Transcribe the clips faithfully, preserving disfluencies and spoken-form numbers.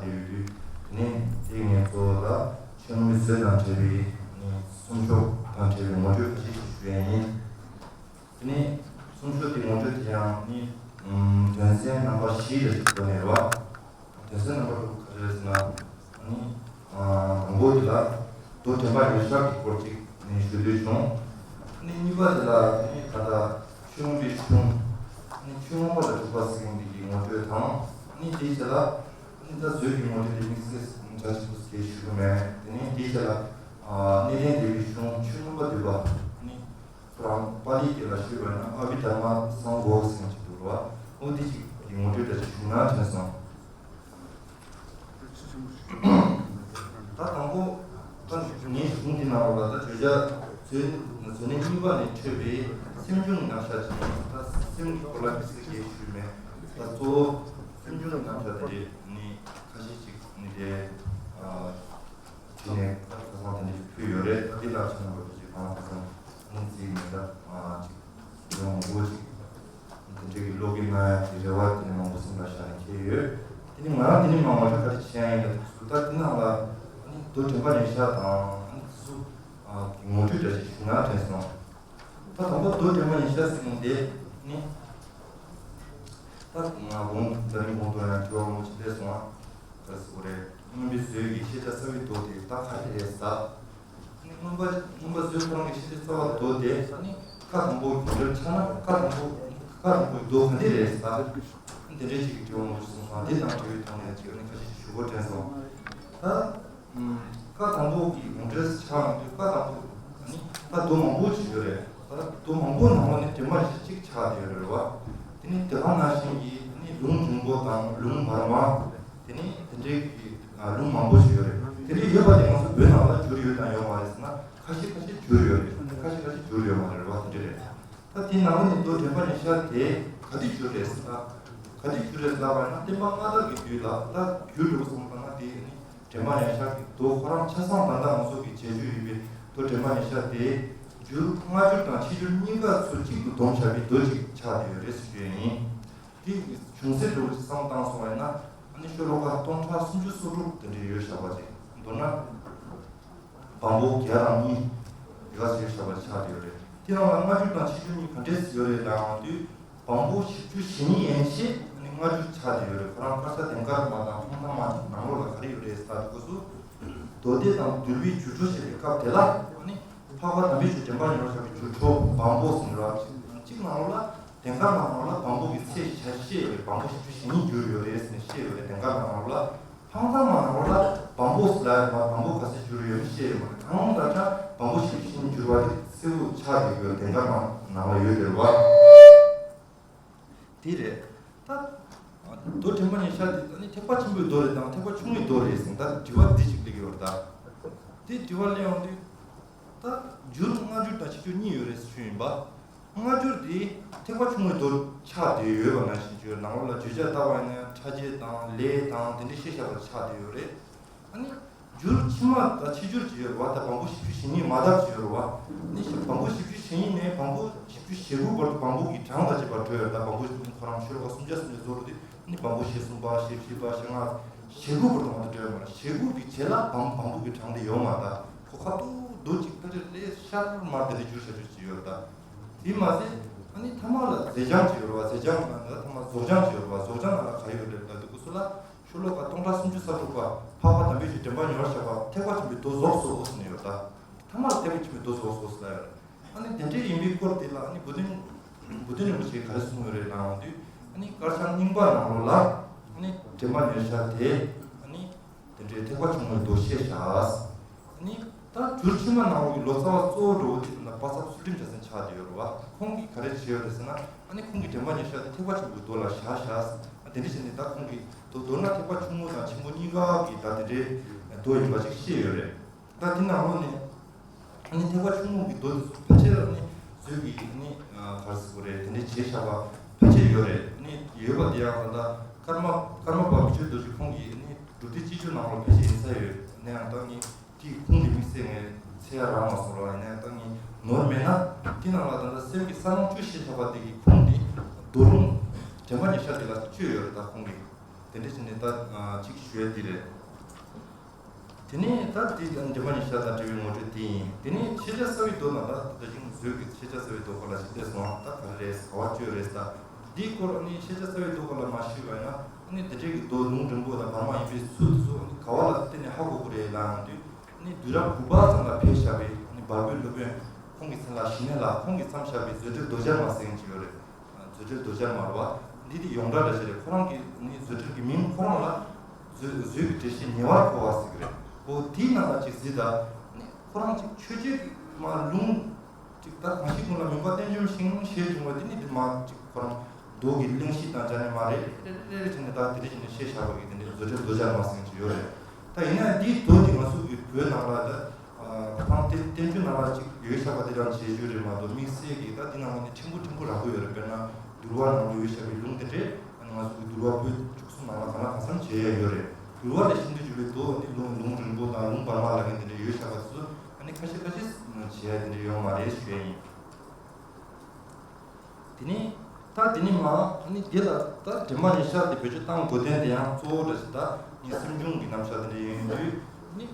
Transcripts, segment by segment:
ཡོད་དུས། དེ་ནས་དེ་ངས་གཙོ་བོ་ལ་ཆོས་ལུགས་མི་སྲོལ་དང་འབྲེལ་བའི་ནི་གསུང་ཆོས་དང་འབྲེལ་བའི་ངོ་སྤྲོད་ཁ་ཤས་ཤིག་ཞུ་ཡ་ཡིན། དེ་ནས་གསུང་ཆོས་དེ་ངོ་སྤྲོད་དེ་ཡང་ནི་དོན་ཚན་རྣམ་པ་བཞི་ལ་ཞིག་བགོས་ནས་རེད་བ། དོན་ཚན་རྣམ་པ་དྲུག་ག་རེ་རེད་ཟེར་ན། ནི་དང་པོ་དེ་ལ་མདོ་དྲན་པ་ཉེར་ཞག་གི་སྐོར་ཅིག་ནི་ཞུ་འདོད་བྱུང་། ནི་གཉིས་པ་དེ་ལ་ནི་ད་ལྟ་ཆོས་མངོན་པའི་གཞུང་། ནི་ཆོས་མངོན་པ་དང་འགྲུབ་པ་ཟེར་མཁན་འདི་གི་ངོ་སྤྲོད་དང་། ནི་དེའི་རྗེས་ལ། ནི་ད་མཛོད་ཀྱི་ངོ་སྤྲོད་དེ་དམིགས་བསལ་འདྲ་ཆེན་པོ་ཞིག་ཞུ་གི་མེད། དེ་ནས་དེའི་རྗེས་ལ། ཨ་གནས་བརྟན་སྡེ་པའི་གཞུང་ཆོས་མངོན་པ་འདུས་པ། ནི་ཁོ་རང་པཱ་ལིའི་སྐད་ལ་ཞུས་པ་ན་ཨ་བྷི་དྷརྨ་སཾ་བྷོ་ཟེར་གྱི་འདུག་རོ། འོ་དེ་ཅིག་གི་ངོ་སྤྲོད་འདྲ་ཅིག་ཞུ་ན་དྲན་སོང་། ད་དང་པོ། ད་ངའི་གཞུང་འདི་ནང་ལ་ད་བརྗོད་བྱ་མཛོད་མཛོད་གནས་གཉིས་པ་ནས་འཕྲོས་པའི་སེམས་བྱུང་གི་རྣམ་གཞག་ཅིག་ཡིན། ད་སེམས་ཀྱི་སྐོར་ལ་དམིགས་བསལ་གྱིས་ཞུས་མེད། ད་གཙོ་བོ་སེམས་བྱུང་གི་རྣམ་གཞག་དེ་འདྲས་ནི་ཁ་ཤས་ཤིག་ནི་དེ། ཨ། དེ་ནས་ཁ་སང་དེ་འདྲས་ཕུལ་ཡོད་རེད། ད་འདི་ལ་ཆ་ན་བ་དེ་ཅིག་གང་ལ་ཁ་སང་ནི་རྩིས་མེད། ད་ཨ་ཅིག་ཡོང་འགོ་ཅིག་དེ་འདྲས་ཀྱི་ཀློག་གི་ན་ཡ་གི་རེ་བ་དེ་ནས་མང་པོ་སེམས་ལ་ཤར་ནས་འཁེལ་ཡོད། དེ་ནི་ང་རང་དེ་ནས་མང་བ་ཁ་ཁ་ཆེ་ཡ་ཡིན་ལ། དེ་ཚོ་ད་དེ་ནང་ལ་ནི་མདོ་དྲན་པ་ཉེར་ཞག་དང་ནི་དེ་ཚོ་གི་ངོ་སྤྲོད་འདྲ་ཞིག་ཞུ་ན་དྲན་སོང་། ད་དང་པོ་མདོ་དྲན་པ་ཉེར་ཞག་ཟེར་མཁན་དེ་ནི། ད་ང་གོང་ད་རིང་གོང་དུ་ཡང་དྲི་བ་མང་པོ་ཞིག་སླེབས་སོང་ཨ། ག་རེ་ཟེར་དགོས་རེད། མངོན་པའི་མཛོད་ཀྱི་ཤེས་བྱ་རྩ་བའི་མདོ་དེ་ད་ག་རེ་རེད་ཟེར། ནི་མངོན་པ་མངོན་པ་མཛོད་ཁོ་རང་གི་ཤེས་བྱ་རྩ་བའི་མདོ་དེ་ནི་ཁ་དང་པོ་གི་འགྲེལ་ཆགས་ན་ཁ་དང་པོ་ཁ་དང་པོའི་མདོ་ག་འདྲ་རེད་ཟེར། དེ་འདྲའི་ཞིག་གི་དྲི་བ་མང་པོ་ཞིག་གསུངས་སོང་། དེ་དང་འབྲེལ་བའི་ཐོག་ནས་ཅིག་ནི་ཁ་ཤས་ཤིག་ཞུ་དགོས་དྲན་སོང་། ད། ཁ་དང་པོ་གི་ངོ་སྤྲོད་ཆགས་ཡོང་དུས་ཁ་དང་པོ་ནི་ད་མདོ་མང་པོ་ཞིག་ཡོད་རེད། ད་མདོ་མང་པོ་ནང་ལ་ནི་དྲན་པ་ཉེར་ཞག་གཅིག་ཆགས་བསྡད་ཡོད་རེད་བ། དེ་ནི་དེ་ག་ནང་བཞིན་གྱི་ནི་ལུང་རིང་པོ་དང་ལུང་བར་མ། དེ་ནི་དེ་འདྲའི་གི་ལུང་མང་པོ་ཞིག་ཡོད་རེད། དེ་འདྲའི་ཡོད་པ་དེ་ང་ཚོ་བོད་ནང་ལ་བསྒྱུར་ཡོད་དང་ཡོད་མ་རེད་ཟེར་ན་ཁ་ཤས་ཁ་ཤས་བསྒྱུར་ཡོད་རེད། ཁ་ཤས་ཁ་ཤས་བསྒྱུར་ཡོད་མ་རེད་བ། དེ་འདྲ་རེད། ད་དེའི་ནང་ནས་མདོ་དྲན་པ་ཉེར་ཞག་དེ་ག་དུས་བསྒྱུར་རེད་ཟེར་ན། ག་དུས་བསྒྱུར་རེད་ལབ་པ་ན་བསྟན་པ་སྔ་དར་གྱི་དུས་ལ་ད་བསྒྱུར་འགྲོ་བསམ་པ་ན་དེ་ནི་དྲན་པ་ཉེར་ཞག་གི་མདོ་ཁོ་རང་ཆ་ཚང་ད་ལྟ་ང་ཚོ་གི་བྱེད་སྤྱོད་ཡིན་པའི་མདོ་དྲན་པ་ཉེར་ཞག་དེ་བསྒྱུར་སྔ་འགྱུར་དང་ཕྱི་འགྱུར་གཉིས་ཀ་ཚུར་གཅིག་ཏུ་བསྡོམས་བཞག་པའི་མདོ་ཅིག་ཆགས་བསྡད་ཡོད་རེད་ཟེར་རྒྱུ་ཡིན། དེ་བྱུང་ཚུལ་འདྲ་བོ་ཅིག་བསམ་བཏང་སོང་བ་ཡིན་ན་ཨ་ནི་ཤོ་ལོ་ཀ་སྟོང་ཕྲག་སུམ་ཅུ་སོ་དྲུག་དེ་འདྲ་ཡོད་བཞག་པ་ཅིག་མདོར་ན། བམ་པོ་བརྒྱ་དང་གཉིས། དེ་ག་ཚོད་བྱ་བ་ཆགས་ཡོད་རེད། དེ་རང་ལ་སྔ་འགྱུར་དང་ཕྱི་འགྱུར་གཉིས་ག་འདྲས་ཡོད་རེད་ལབ་ཡོང་དུས། བམ་པོ་བཞི་བཅུ་ཞེ་གཉིས་ཡན་ཆད་ནི་སྔ་འགྱུར་ཆགས་བསྡད་ཡོད་རེད། ཁོ་རང་དཀར་ཆག་ལྡན་དཀར་མ་དང་ཕང་ཐང་མ་ནང་ལོགས་ལ་ག་རེ་ཡོད་རེད་ཟེར་དུས་སྐབས་སུ། མདོ་སྡེ་དང་འདུལ་བའི་འགྱུར་འགྲོས་བཤད་པའི་སྐབས་དེ་ལ་ནི་འཕགས་པ་དམ་པའི་ཆོས་དྲན་པ་ཉེར་ཞག་གི་འགྱུར་འགྲོས་བམ་པོ་ཟེར་བ་གཅིག་ནང་ལོགས་ལ། ལྡན་དཀར་མ་ནང་ལོགས་ལ་བམ་པོ་གི་ཚད་བྱ་བཤད་ཡོད་རེད། བམ་པོ་བཞི་བཅུ་ཞེ་གཉིས་འགྱུར་ཡོད་རེད་ཟེར་ནས་བཤད་ཡོད་རེད། ལྡན་དཀར་མ་ནང་ལོགས་ལ། ཕང་ཐང་མ་ནང་ལོགས་ལ་བམ་པོ་ཟེར་ལབ་ཡོད་མ་རེད། བམ་པོ་ག་ཚོད་འགྱུར་ཡོད་མེད་བཤད་ཡོད་མ་རེད། གང་ལྟར་ཀྱང་བམ་པོ་བཞི་བཅུ་ཞེ་གཉིས་འགྱུར་བ་དེ་གསལ་པོ་ཆགས་བསྡད་ཡོད་རེད། ལྡན་དཀར་མ་ནང་ལ་ཡོད་རེད་བ། དེ་རེད། ད། མདོ་དྲན་པ་ཉེར་ཞག་དེ་ད་ནི་ཐེག་པ་ཆེན་པོའི་མདོ་རེད་དང་ཐེག་པ་ཆུང་ངུའི་མདོ་རེད་ཟེར་ད་དྲི་བ་འདི་ཅིག་སླེབས་ཀྱི་ཡོད་རེད་ད། དེ་དྲི་བ་སླེབས་ཡོང་དུས། ད་འགྱུར་སྔ་འགྱུར་དང་ཕྱི་འགྱུར་གཉིས་ཡོད་རེད་ཟེར་ཞུས་ཡིན་པ། སྔ་འགྱུར་དེ་ཐེག་པ་ཆུང་ངུའི་མདོར་ཆགས་བསྡད་ཡོད་པ་ནང་བཞིན་བརྗོད། ནང་ལོགས་ལ་བརྗོད་བྱ་ལྟ་བ་ཡིན་ན་ཕྲ་རྒྱས་དང་ལས་དང་དེ་འདྲའི་ཤེས་བྱ་བ་ཆགས་བསྡད་ཡོད་རེད། ཨ་ནི། འགྱུར་ཕྱི་མ་དང་ཕྱི་འགྱུར་གྱི་ཡོད་རེད་བ། ད་བམ་པོ་བཞི་བཅུ་ཞེ་གཉིས་མ་དར་གྱི་ཡོད་རེད་བ། ནི་བམ་པོ་བཞི་བཅུ་ཞེ་གཉིས་ནས་བམ་པོ་བཞི་བཅུ་ཞེ་དགུ་བར་དུ་བམ་པོ་གི་གྲངས་དང་བཅས་པ་འགྲོ་ཡོད་རེད། ད་བམ་པོ་ཁོ་རང་ཤོ་ལོ་ཀ་སུམ་བརྒྱ་སུམ་བརྒྱ་རྫོགས་རེད་དེ། ནི་བམ་པོ་ཞེ་གསུམ་པ་ཞེ་བཞི་པ་ཞེ་ལྔ། ཞེ་དགུ་བར་དུ་མ་གཏོགས་འགྲོ་ཡོད་མ་རེད། ཞེ་དགུ་གི་རྗེས་ལ་བམ་བམ་པོ་གི་གྲངས་དེ་ཡོད་མ་རེད། ད་ཁོ་ཁ་ཐུག་མདོ་གཅིག་ཕལ་ཆེར་ལས་ཤར་མར་དེ་འདྲ་འགྱུར་བྱ་རྒྱུ་ཅིག་ཡོད་རེད་ད། དེ་མ་ཟད། ཨ་ནི་མཐའ་མ་ལ་མཛེས་བྱང་ཅིག་ཡོད་རེད་བ། མཛེས་བྱང་ལ་ད་མཐའ་མ་རྫོགས་བྱང་ཅིག་ཡོད་རེད་བ། རྫོགས་བྱང་ནང་ལ་ག་ཡོད་རེད་ལབ་དུས་སྐབས་སུ་ལ། ཤོ་ལོ་ཀ་སྟོང་ཕྲག་སུམ་ཅུ་སོ་དྲུག་པ། འཕགས་པ་དམ་པའི་ཆོས་དྲན་པ་ཉེར་ཞག་པ་ཐེག་པ་ཆེན་པོའི་མདོ་རྫོགས་སོ་ཟེར་ནས་ཡོད་ད། ཐ་མར་ཐེག་པ་ཆེན་པོའི་མདོ་རྫོགས་སོ་ཟེར་ལབ་ཡོད་རེད། ཨ་ནི་དེ་འདྲའི་ཡིན་པའི་སྐོར་དེ་ལ་ཨ་ནི་བུ་སྟོན། བུ་སྟོན་རིན་པོ་ཆེས་ག་རེ་གསུངས་ཡོད་རེད་ལབ་ཡོང་དུས། ཨ་ནི་དཀར་ཆག་རྙིང་པ་ནང་ལོགས་ལ་ཨ་ནི་དྲན་པ་ཉེར་ཞག་དེ་ཨ་ནི་དེ་འདྲའི་ཐེག་པ་ཆུང་ངུའི་མདོ་བཤད་བཞག་ཨ་ནི་ད་འགྱུར་ཕྱི་མ་ནང་ལོགས་ཀྱི་ལོ་ཙཱ་བ་གཙོ་བོ་འདྲ་བོ་དེ་ད་ལྟ་པ་ཚབ་ཚུལ་ཁྲིམས་རྒྱལ་མཚན་ཆགས་བསྡད་ཡོད་རེད་བ། ཁོང་གིས་ག་རེ་བྱས་ཡོད་རེད་ཟེར་ན། ཨ་ནི་ཁོང་གིས་དྲན་པ་ཉེར་ཞག་དེ་ཐེག་པ་ཆེན་པོའི་མདོ་ལ་བཞག་བཞག་ཨ་དེ་འདྲ་བྱས་ནས་ད་ཁོང་གིས་མདོ་མདོར་ན་ཐེག་པ་ཆུང་ངུ་དང་ཆེན་པོ་གཉིས་ཀ་གི་ད་དེ་འདྲའི་མདོ་ཡིན་པ་ཅིག་བཤད་ཡོད་རེད། ད་དེ་ནང་ལོགས་ནས་ཨ་ནི་ཐེག་པ་ཆུང་ངུ་གི་མདོ་དེ་ཚོ་ཕལ་ཆེར་ཨ་ནི་མཛོད་ཀྱི་ཨ་ནི་ག་རེ་ཟེར་དགོས་རེད། དེ་འདྲའི་བྱས་བཞག་པ་ཕལ་ཆེར་ཡོད་རེད། ཨ་ནི་ཡོད་པ་དེ་ཡང་ད་ལྟ་ཀརྨ་ཀརྨ་པ་མི་བསྐྱོད་རྡོ་རྗེ་ཁོང་གིས་ཨ་ནི་སྒྲུབ་སྡེ་སྤྱི་སྤྱོད་ནང་ལོགས་ཕལ་ཆེར་ཡིན་ས་ཡོད། ཡིན་ན་ཡང་ད་ངས་དེའི་ཁུངས་དེ་དམིགས་བསལ་ངས་འཚོལ་ཡ་རག་མ་སོང་ར། ཡིན་ན་ཡང་ད་ངས་ནོར་མེད་ན་དེ་ནང་ལ་ད་ལྟ་སེམས་ཀྱི་ས་བོན་བཅུ་ཞེས་བྱ་བ་དེ་གི་ཁུངས་དེ་མདོ་ལུང་དྲན་པ་ཉེར་ཞག་དེ་ལ་བཅོལ་ཡོད་རེད་ད་ཁོང་གིས། དེ་འདྲ་བྱས་ནས་ད་ཅིག་ཞུ་ཡ་འདི་རེད། དེ་ནས་ད་འདི་འདྲེན་པ་ཉེར་བཞག་དང་འབྲེལ་བའི་ངོ་སྤྲོད་འདི་ཡིན། དེ་ནས་ཤེས་བྱ་རྩ་བའི་མདོ་ནང་ད་ད་ཅིག་མཛོད་ཀྱི་ཤེས་བྱ་རྩ་བའི་མདོ་སྐོར་ལ་ཅིག་བལྟས་སོང་ང་། ད་ག་རེ་རེད། ག་བ་བཅོས་རེད་ད། འདིའི་སྐོར་ནི་ཤེས་བྱ་རྩ་བའི་མདོ་སྐོར་ལ་མ་ཞུས་པ་ཡིན་ན་ནི་དེ་འདྲའི་གི་མདོ་ལུང་རིང་པོ་དང་བར་མ་ཡིན་པའི་ཚུལ་དེ་ཚོ་ནི་ག་བ་ལ་བརྟེན་ནས་ཧ་གོ་དགོས་རེད་ལབ་ཡོང་དུས། ནི་དུས་རབས་དགུ་པ་ཙམ་ལ་ཕེབས་བཞག་པའི་ནི་བལ་པོའི་སློབ་དཔོན་ཁོང་གི་མཚན་ལ་ཞི་གནས་ལགས། ཁོང་གིས་བརྩམས་བཞག་པའི་མཛོད་འགྲེལ་རྡོ་རྗེ་མ་ཟེར་མཁན་ཅིག་ཡོད་རེད། མཛོད་འགྲེལ་རྡོ་རྗེ་མ་རེད་བ། འདི་དེ་ཡོངས་གྲགས་འདྲ་ཞིག་རེད། ཁོ་རང་གི་ནི་མཛོད་འགྲེལ་གྱི་མིང་ཁོ་རང་ལ་མཛོད་མཛོད་ཀྱི་འགྲེལ་བཤད་ཉེ་བར་མཁོ་བ་ཟེར་གི་རེད། འོ་དེའི་ནང་ལ་ཅིག་གཟིགས་དང་། ནི་ཁོ་རང་ཅིག་ཆོས་བརྒྱད་ཀྱི་མ་ལུང་ཅིག་ད་གང་ཞིག་ཀུན་ལ་མུན་པ་གཏན་འཇོམས་ཤིང་ཞེས་འབྱུང་བ་འདི་ནི་འདི་མ་ཅིག་ཁོ་རང་མདོ་གི་གླེང་གཞི་དང་སྦྱར་ནས་མ་རེ་རེ་རེ་རེ་བྱས་ནས་ད་དེ་འདྲ་བྱས་ནས་བཤད་བཞག་པ་གི་དེ་འདྲའི་མཛོད་འགྲེལ་རྡོ་རྗེ་མ་ཟེར་མཁན་ཅིག་ཡོད་རེད། ད་ཡིན་ན་འདིའི་མདོ་འདི་ང་ཚོ་གི་བོད་ནང་ལ་ད་ཨ་ཁོ་རང་བསྟན་བསྟན་བཅོས་ནང་ལ་ཅིག་ཡོད་བཞག་པ་དེ་རང་བྱེད་རྒྱུ་རེད་མ་གཏོགས། དམིགས་བསལ་གྱི་ད་འདི་ནང་ལ་ནི་ཕྲན་བུ་ཕྲན་བུ་རག་གི་ཡོད་རེད། དཔེར་ན་འདུལ་བ་ནང་ལ་ཡོད་བཞག་པའི་ལུང་དེ་འདྲས་ང་ཚོ་གི་འདུལ་བ་པོད་བཅུ་གསུམ་ནང་ལ་གང་ལ་གང་འཚམ་བྱེད་ཡ་ཡོད་རེད། འདུལ་བ་ལས་ཤིན་ཏུ་འཇུག་པའི་མདོ་ནི་ལུང་ལུང་རིང་པོ་དང་ལུང་བར་མ་ལབ་མཁན་དེ་འདྲས་ཡོད་བཞག་པ་ཚོ་ཨ་ནི་ཁ་ཤས་ཁ་ཤས་བྱེད་ཡ་དེ་འདྲས་ཡོད་མ་རེད་ཞུ་ཡ་ཡིན། དེ་ནས་ད་དེ་ནས་མ་ནི་དེ་ལ་ད་འདྲེན་པ་ཉེར་བཞག་དེ་བེད་སྤྱོད་བཏང་དགོས་དོན་དེ་ཡང་གཙོ་བོ་འདྲ་ཞིག་ད་ནི་སེམས་བྱུང་གི་རྣམ་གཞག་དེ་འདྲ་ཡིན་དུས་ནི་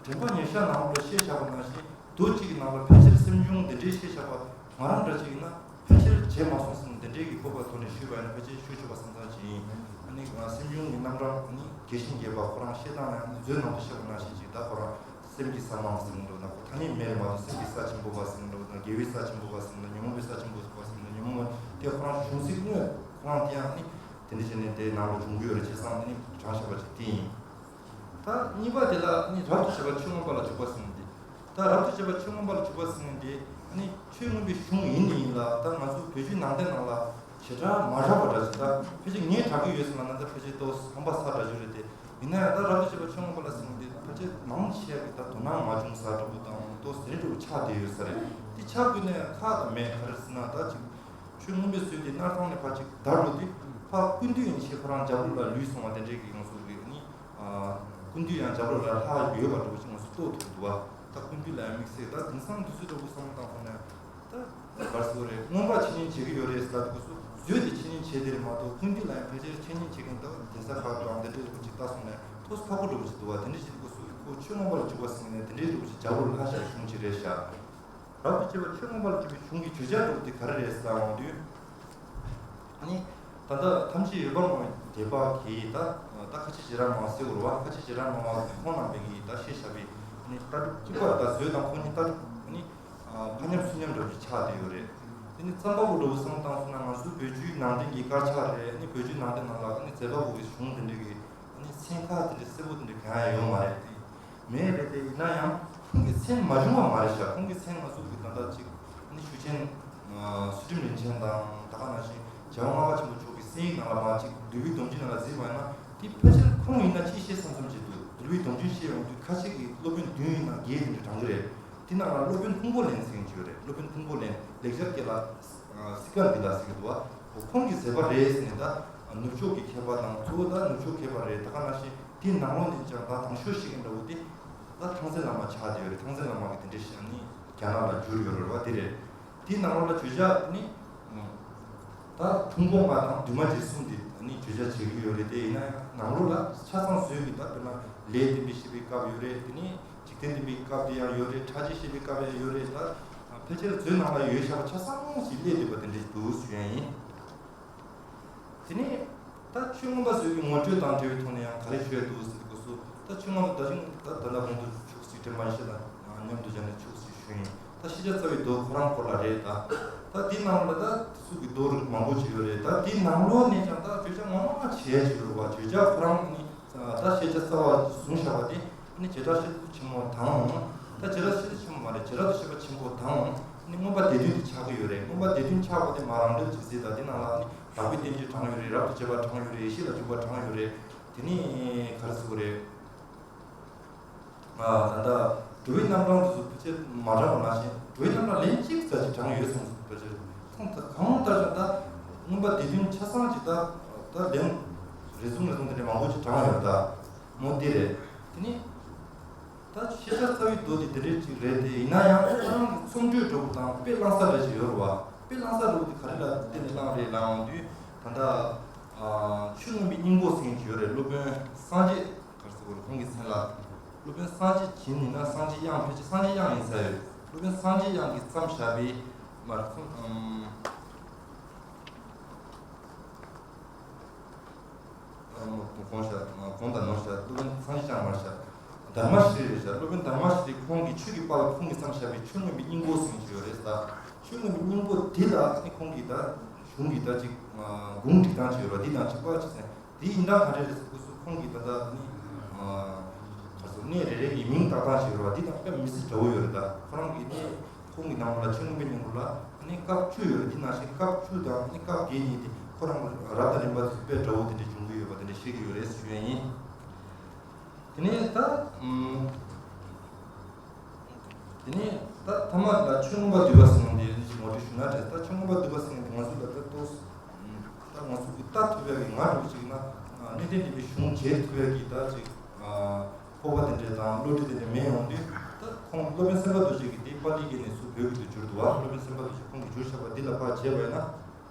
འདྲེན་པ་ཉེར་བཞག་ནང་ལ་བཤད་བཞག་པ་ནང་བཞིན་མདོ་གཅིག་གི་ནང་ལ་ཕལ་ཆེར་སེམས་བྱུང་དེ་འདྲའི་བཤད་བཞག་པ་ང་རང་འདྲ་ཅིག་ཡིན་ན་ཕལ་ཆེར་བྱས་མ་སོང་བསམ་ནས་དེ་འདྲའི་གི་སྤོབས་པ་ཐོག་ནས་ཞུས་པ་ཡིན་ན་ཕལ་ཆེར་ཞུ་ཆོག་པ་བསམ་བསམ་ཞིག་ཡིན། ཨ་ནི་ང་སེམས་བྱུང་གི་རྣམ་གྲངས་ནི་རྒྱས་ཤིང་རྒྱས་པ་ཁོ་རང་བཤད་སྟངས་ཡང་ནི་མཛོད་ནང་དུ་བཤད་པ་ནང་བཞིན་ཅིག་ད་ཁོ་རང་སེམས་ཀྱི་ས་མང་ཟེར་འགྲོ་ན་ཁོ་ཐ་སྙད་མེད་རེད་མ་གཏོགས་སེམས་ཀྱི་ས་ཆེན་པོ་བ་ཟེར་འགྲོ་ན་དགེ་བའི་ས་ཆེན་པོ་བ་ཟེར་འགྲོ་ན་ཉོན་མོངས་པའི་ས་ཆེན་པོ་བ་ཟེར་འགྲོ་ན་ཉོན་མོངས་པ་དེ་ཁོ་རང་གཞུང་ཚིག་དངོས་ཁོ་རང་དེ་ཡང་ནི་དེ་འདྲ་བྱས་ནས་དེའི་ནང་ལ་འབྱུང་གི་ཡོད་རེད། བྱས་ཙང་ནི་དྲངས་བཞག་པ་ཅིག་དེ་ཡིན། ད་གཉིས་པ་དེ་ལ་ནི་རབ་ཏུ་བྱེད་པ་ཆོས་མངོན་པ་ལ་འཇུག་པ་ཟེར་ནི་དེ། ད་རབ་ཏུ་བྱེད་པ་ཆོས་མངོན་པ་ལ་འཇུག་པ་ཟེར་ནི་དེ་ནི་ཆོས་མངོན་པའི་གཞུང་ཡིན་ནི་ཡིན་ལ། ད་ང་ཚོ་བོད་བརྒྱུད་ནང་བསྟན་ནང་ལ་བྱེ་བྲག་མ་གྲགས་པ་འདྲ་ཞིག་ད་ཕལ་ཆེར་ངས་གྲགས་ཀྱི་ཡོད་ཟེར་ལབ་ན་ད་ཕལ་ཆེར་ཏོག་ཙམ་ཧམ་པ་ཚ་དྲགས་རྒྱུ་རེད་དེ། ཡིན་ན་ཡང་ད་རབ་ཏུ་བྱེད་པ་ཆོས་མངོན་པ་ལ་ཟེར་ནི་དེ་ཕལ་ཆེར་མང་ཆེ་བ་གི་ད་དོ་སྣང་མ་བྱུང་ས་འདྲ་པོ་དང་ཏོག་ཙམ་རེ་འདྲ་པོ་ཆགས་བསྡད་ཡོད་ས་རེད། དེ་ཆགས་དགོས་ན་ཡང་ཁག་ད་མེད། ག་རེ་ཟེར་ན་ད་ཅིག་ཆོས་མངོན་པའི་ཚུལ་དེ་སྣར་ཐང་ནས་ཕར་ཅིག་དར་འགྲོ་དུས་ཕར་ཀུན་འདུས་ཡན་ཆད་ཁོ་རང་རྒྱབ་ལོགས་ལ་ལུས་སོང་བ་དེ་འདྲའི་གི་ཡོང་སྲོལ་རེད། ནི་ཀུན་འདུས་ཡང་རྒྱབ་ལོགས་ལ་ལྷག་ཡོད་པ་འདྲ་པོ་ཅིག་ང་ཚོ་རྟོགས་ཐུབ་འདུག་བ། ད་ཀུན་འདུས་ལ་ཡང་དམིགས་བསལ་ད་དེང་སང་དུས་ཚོད་འདྲ་པོ་བསམ་བློ་བཏང་སོང་ན་ད་གར་སོ་རེད། མངོན་པ་ཆོས་ཉིད་བྱེད་ཀྱི་ཡོད་རེད་ཟེར་དུས་སྐབས་སུ་མཛོད་དེ་ཆོས་ཉིད་བྱེད་དེ་རེད་མ་གཏོགས་ཀུན་འདུས་ལ་ཡང་ཕལ་ཆེར་ཆོས་ཉིད་བྱེད་མཁན་ད་གདན་ས་ཁག་དང་དེ་འདྲའི་འདྲ་པོ་ཅིག་ལྟ་སོང་ན་ཏོག་ཙམ་ཁག་པོ་འདྲ་པོ་ཅིག་འདུག་བ། དེ་འདྲའི་ཅིག་སྐབས་སུ་ཁོ་ཆོས་མངོན་པ་ལ་འཇུག་པ་ཟེར་ནས་དེ་འདྲའི་འདྲ་པོ་ཅིག་རྒྱབ་ལོགས་ལ་ལྷག་བཞག་གཞུང་ཅིག་རེད་ཤག་རབ་ཏུ་བྱེད་པ་ཆོས་མངོན་པ་ལ་འཇུག་པའི་གཞུང་གི་བརྗོད་བྱ་འདྲ་པོ་དེ་ག་རེ་རེད་ཟེར་ཡོང་དུས། ཨ་ནི་ད་ལྟ་ཐམས་ཅད་ཡོད་པར་སྨྲ་བའི་སྡེ་པ་གིས་ད་ད་ཁ་ཆེ་རྗེ་རབ་སྨྲ་བ་ཟེར་བ་རེད་བ། ཁ་ཆེ་རྗེ་རབ་སྨྲ་བ་ཁོང་རྣམ་པས་ཀྱིས་ད་བཤད་བཞག་པའི་ཨ་ནི་ལྟ་གྲུབ་གཅིག་པ་ད་མཛོད་དང་ཁོང་གཉིས་ལྟ་གྲུབ་ཨ་ནི་ཕ་མཉམ་སུ་མཉམ་འདྲ་པོ་ཞིག་ཆགས་བསྡད་ཡོད་རེད། དེ་ནི་རྩོམ་པ་པོ་འདྲ་པོ་བསམ་བློ་བཏང་སོང་ན་ང་ཚོ་བོད་བརྒྱུད་ནང་བསྟན་གྱི་དཀར་ཆག་རེད། ཨ་ནི་བོད་བརྒྱུད་ནང་བསྟན་ནང་ལ་ཨ་ནི་མཛད་པ་པོ་གི་གཞུང་དེ་འདྲ་གི་ཨ་ནི་མཚན་ཁ་དེ་འདྲ་གསལ་པོ་དེ་འདྲ་གང་ཡང་ཡོད་མ་རེད། དེ་མེད་རེད་དེ། ཡིན་ན་ཡང་ཁོང་གི་མཚན་མ་བྱུང་བ་མ་རེད་ཤག་ཁོང་གི་མཚན་ང་ཚོ་གི་ད་ལྟ་ཅིག་ཨ་ནི་ཞུ་ཆེན་ཚུལ་ཁྲིམས་རིན་ཆེན་དང་ད་ག་ནང་བཞིན་རྒྱལ་བ་ལྔ་པ་ཆེན་པོ་མཆོག་གི་གསན་ཡིག་ནང་ལ་མ་ཅིག་འདུལ་བའི་སྡོམ་རྒྱུན་ནང་ལ་གཟིགས་པ་ཡིན་ན་དེ་ཕལ་ཆེར་ཁོང་ཡིན་ན་ཅིག་བཤད་བསམ་བསམ་ཅིག་འདུག་འདུལ་བའི་སྡོམ་རྒྱུན་བཤད་ཡོང་དུས་ཁ་ཤས་ཀྱི་སློབ་དཔོན་བདུན་ཡིན་ན་བརྒྱད་དེ་འདྲ་དྲངས་ཀྱི་རེད། དེ་ནང་ལ་སློབ་དཔོན་ཕུང་པོ་ལེན་ཟེར་མཁན་ཅིག་ཡོད་རེད། སློབ་དཔོན་ཕུང་པོ་ལེན་ལེགས་སྦྱར་སྐད་ལ་སི་ཀ་འདི་ལ་ཟེར་གྱི་འདུག་བ། ཁོང་གི་མཛད་པ་རེད་ཟེར་ནས་ད་ནུབ་ཕྱོགས་ཀྱི་མཁས་པ་དང་གཙོ་བོ་ད་ནུབ་ཕྱོགས་མཁས་པ་རེད། ད་ག་ནང་བཞིན་དེའི་ནང་ལོགས་ནས་ཀྱང་ད་དང་ཤོས་ཤིག་ཡིན་འདྲ་བོ་དེ་ད་ཐང་རྩེ་བླ་མ་ཆགས་བསྡད་ཡོད་རེད། ཐང་རྩེ་བླ་མ་གི་དེ་འདྲའི་ཞལ་ནི་རྒྱ་ནག་ལ་བསྒྱུར་ཡོད་རེད་བ། དེ་རེད། དེའི་ནང་ལོགས་ལ་བརྗོད་བྱ་ནི་ད་ཕུང་པོ་ལྔ་དང་འདུས་མ་བྱས་གསུམ་དེ་ནི་བརྗོད་བྱ་བྱེད་ཀྱི་ཡོད་རེད། དེ་ཡིན་ན་ཡང་ནང་ལོགས་ལ་ཆ་ཚང་བཟོས་ཀྱི་ད་དཔེར་ན་ལས་བསྟན་པའི་བཤད་པའི་སྐབས་ཡོད་རེད། དེ་ནི་འཇིག་རྟེན་བསྟན་པའི་སྐབས་དེ་ཡང་ཡོད་རེད། ཕྲ་རྒྱས་བཤད་པའི་སྐབས་ཡང་ཡོད་རེད། ད་ཕལ་ཆེར་མཛོད་ནང་ལ་ཡོད་བཞག་པ་ཆ་ཚང་ཞིག་སླེབས་བསྡད་པ་དེ་འདྲ་ཞིག་འདུག་ཞུ་ཡ་ཡིན། དེ་ནས་ད་ཆོས་མངོན་པ་མཛོད་ཀྱི་ངོ་སྤྲོད་དང་འབྲེལ་བའི་ཐོག་ནས་ཡང་ག་རེ་ཞུ་ཡ་འདུག་ཟེར་དུས་སྐབས་སུ་ད་ཆོས་མངོན་པ་ད་ཅིང་ད་ད་ལྟ་གོང་དུ་ཕྱོགས་གཅིག་དྲན་པ་ཡིན་ཤེས་དང་མཉམ་དུ་སྦྱར་ནས་ཕྱོགས་གཅིག་ཞུ་ཡིན། ད་ཤེས་བྱ་རྩ་བའི་མདོ་ཁོ་རང་སྐོར་ལ་རེད། ད་ད་དེའི་ནང་ལ་ད་དེ་ཚོ་གི་མདོ་རིགས་མང་པོ་ཅིག་ཡོད་རེད། ད་དེའི་ནང་ལོགས་ནས་ཀྱང་ད་བརྗོད་བྱ་ངོ་མ་བྱེད་ཡ་ཅིག་ཡོད་རེད་བ། བརྗོད་བྱ་ཁོ་རང་ནི་ད་ཤེས་བྱ་རྩ་བ་བཟུང་བཞག་པ་དེ་ནི་བྱེ་བྲག་སྤྱོད་ཚུལ་ཆེན་མོ་དང་། ད་བྱེ་བྲག་སྤྱོད་ཚུལ་ཆེན་མོ་མ་རེད། བྱེ་བྲག་ཏུ་བཤད་པ་ཆེན་པོ་དང་ནི་མངོན་པ་སྡེ་བདུན་དེ་ཆགས་ཀྱི་ཡོད་རེད། མངོན་པ་སྡེ་བདུན་ཆགས་པ་དེ་མ་རང་འགྲེལ་གྱི་གཟིགས་དང་དེ་ནང་ལ་ནི་དག་པའི་བསྟན་བཅོས་དྲངས་ཡོད་རེད། རབ་ཏུ་བྱེད་པ་དྲངས་ཡོད་རེད། ཡེ་ཤེས་ལ་འཇུག་པ་དྲངས་ཡོད་རེད། དེ་ནི་ག་རེ་ཟེར་དགོས་རེད། ད་ལྟ་འགྲོ་བའི་རྣམ་གྲངས་དེ་ཚོ་ཕལ་ཆེར་མ་དྲངས་པ་ནང་བཞིན་འགྲོ་བའི་རྣམ་གྲངས་ལན་གཅིག་ཙམ་ཅིག་དྲངས་ཡོད་བསམ་སོང་། ཕལ་ཆེར་ཁོང་ད་གང་ལྟར་ཀྱང་ད་མངོན་པ་སྡེ་བདུན་ཆ་ཚང་ཅིག་ད་ད་ལན་རེ་ཟུང་རེ་ཟུང་དེ་འདྲ་མང་པོ་ཅིག་དྲངས་ཡོད། ད་མོ་དེ་རེད། དེ་ནི་ད་ཤེས་བྱ་རྩ་བའི་མདོ་དེ་དེ་འདྲ་ཅིག་རེད་དེ། ཡིན་ན་ཡང་ཁོ་རང་གི་རྩོམ་འགྲོས་འདྲ་པོ་དང་དཔེ་བླང་ས་འདྲ་ཅིག་ཡོད་རེད་བ། དཔེ་བླང་ས་འདྲ་པོ་དེ་ག་རེ་ལ་བརྟེན་ནས་བླངས་རེད་ལབ་ཡོང་དུས་ད་ལྟ་ ཆོས་མངོན་པའི་སྙིང་པོ་ཟེར་མཁན་ཅིག་ཡོད་རེད། སློབ་དཔོན་སངས་རྒྱས་ག་རེ་ཟེར་དགོས་རེད། ཁོང་གི་མཚན་ལ། སློབ་དཔོན་སངས་རྒྱས་བྱིན་ཡིན་ན་སངས་རྒྱས་དབྱངས། ཕལ་ཆེར་སངས་རྒྱས་དབྱངས་ཡིན་ས་ཡོད། སློབ་དཔོན་སངས་རྒྱས་དབྱངས་ཀྱིས་བརྩམས་བཞག་པའི་མར་ཁུངས། ཨམ། གོང་ཤ། གོང་དང་ནོར་ཤ། སློབ་དཔོན་སངས་རྒྱས་བྱིན་མར་ཤ། དྷརྨ་ཤྲཱི་རེད་ཤག་སློབ་དཔོན་དྷརྨ་ཤྲཱི་ཁོང་གིས་ཆོས་ཀྱི་དཔལ་ཁོང་གིས་བརྩམས་བཞག་པའི་ཆོས་མངོན་པའི་སྙིང་པོ་ཟེར་མཁན་ཅིག་ཡོད་རེད་ད། ཆོས་མངོན་པའི་སྙིང་པོ་འདི་ལ་ནི་ཁོང་གིས་ད་གཞུང་གི་ད་ཅིག་གུང་སྒྲིག་སྟངས་ཅིག་ཡོད་རེད་བ། འདི་དང་གཅིག་པ་གཅིག་ཟེར། དེ་ཡིན་སྟངས་ག་འདྲ་རེད་ཟེར་སྐབས་སུ་ཁོང་གིས་ད་ལྟ་ནི་ག་རེ་ཟེར། གནས་རེ་རེ་གི་མིང་བཏགས་སྟངས་ཅིག་ཡོད་རེད་བ། འདི་དང་དཔེ་མི་སྲིད་འདྲ་བོ་ཡོད་རེད་ད། ཁོ་རང་གིས་ནི་ཁོང་གི་ནང་ལ་ཆོས་མངོན་པའི་སྙིང་པོ་ལ་ནི་སྐབས་བཅུ་ཡོད་རེད། འདི་ནང་བཞིན་སྐབས་བཅུ་དང་ནི་སྐབས་བརྒྱད་གཉིས་དེ་ཁོ་རང་རབ་དང་རིམ་པ་དེ་དཔེ་འདྲ་བོ་དེ་འདྲ་བྱུང་གི་ཡོད་པ་དེ་འདྲ་བཤད་ཀྱི་ཡོད་རེད་ཞུ་ཡ་ཡིན། དེ་ནས་ད། ཨམ། དེ་ནས་ད་ཐ་མ་ལ་ཆོས་མངོན་པ་བསྡུས་པ་ཟེར་མཁན་དེ་ངོ་སྤྲོད་ཞུ་ན་དྲན། ད་ཆོས་མངོན་པ་བསྡུས་པ་ཟེར་མཁན་དེ་ང་ཚོ་ལ་ད་ཏོག་ཙམ། ད་ང་ཚོ་གི་ལྟ་ཐུབ་ཡག་གི་ང་འདྲ་བོ་ཅིག་ན། གནས་བརྟན་སྡེ་པའི་གཞུང་བྱེད་ཐུབ་ཡག་གི་ད་ཅིག་སྤོབས་པ་དེ་འདྲས་དང་བློ་གྲོས་དེ་འདྲས་མེད་ཡོང་དུས། ད་ཁོང་སློབ་དཔོན་སེམས་དཔའ་རྡོ་རྗེ་གིས་དེ་པཱ་ལི་སྐད་ནས་ཚུར་བོད་སྐད་དུ་བསྒྱུར་འདུག་བ། སློབ་དཔོན་སེམས་དཔའ་རྡོ་རྗེ་ཁོང་གིས་བསྒྱུར་བཞག་པ་འདི་ལ་ཕར་བྱས་པ་ཡིན་ན།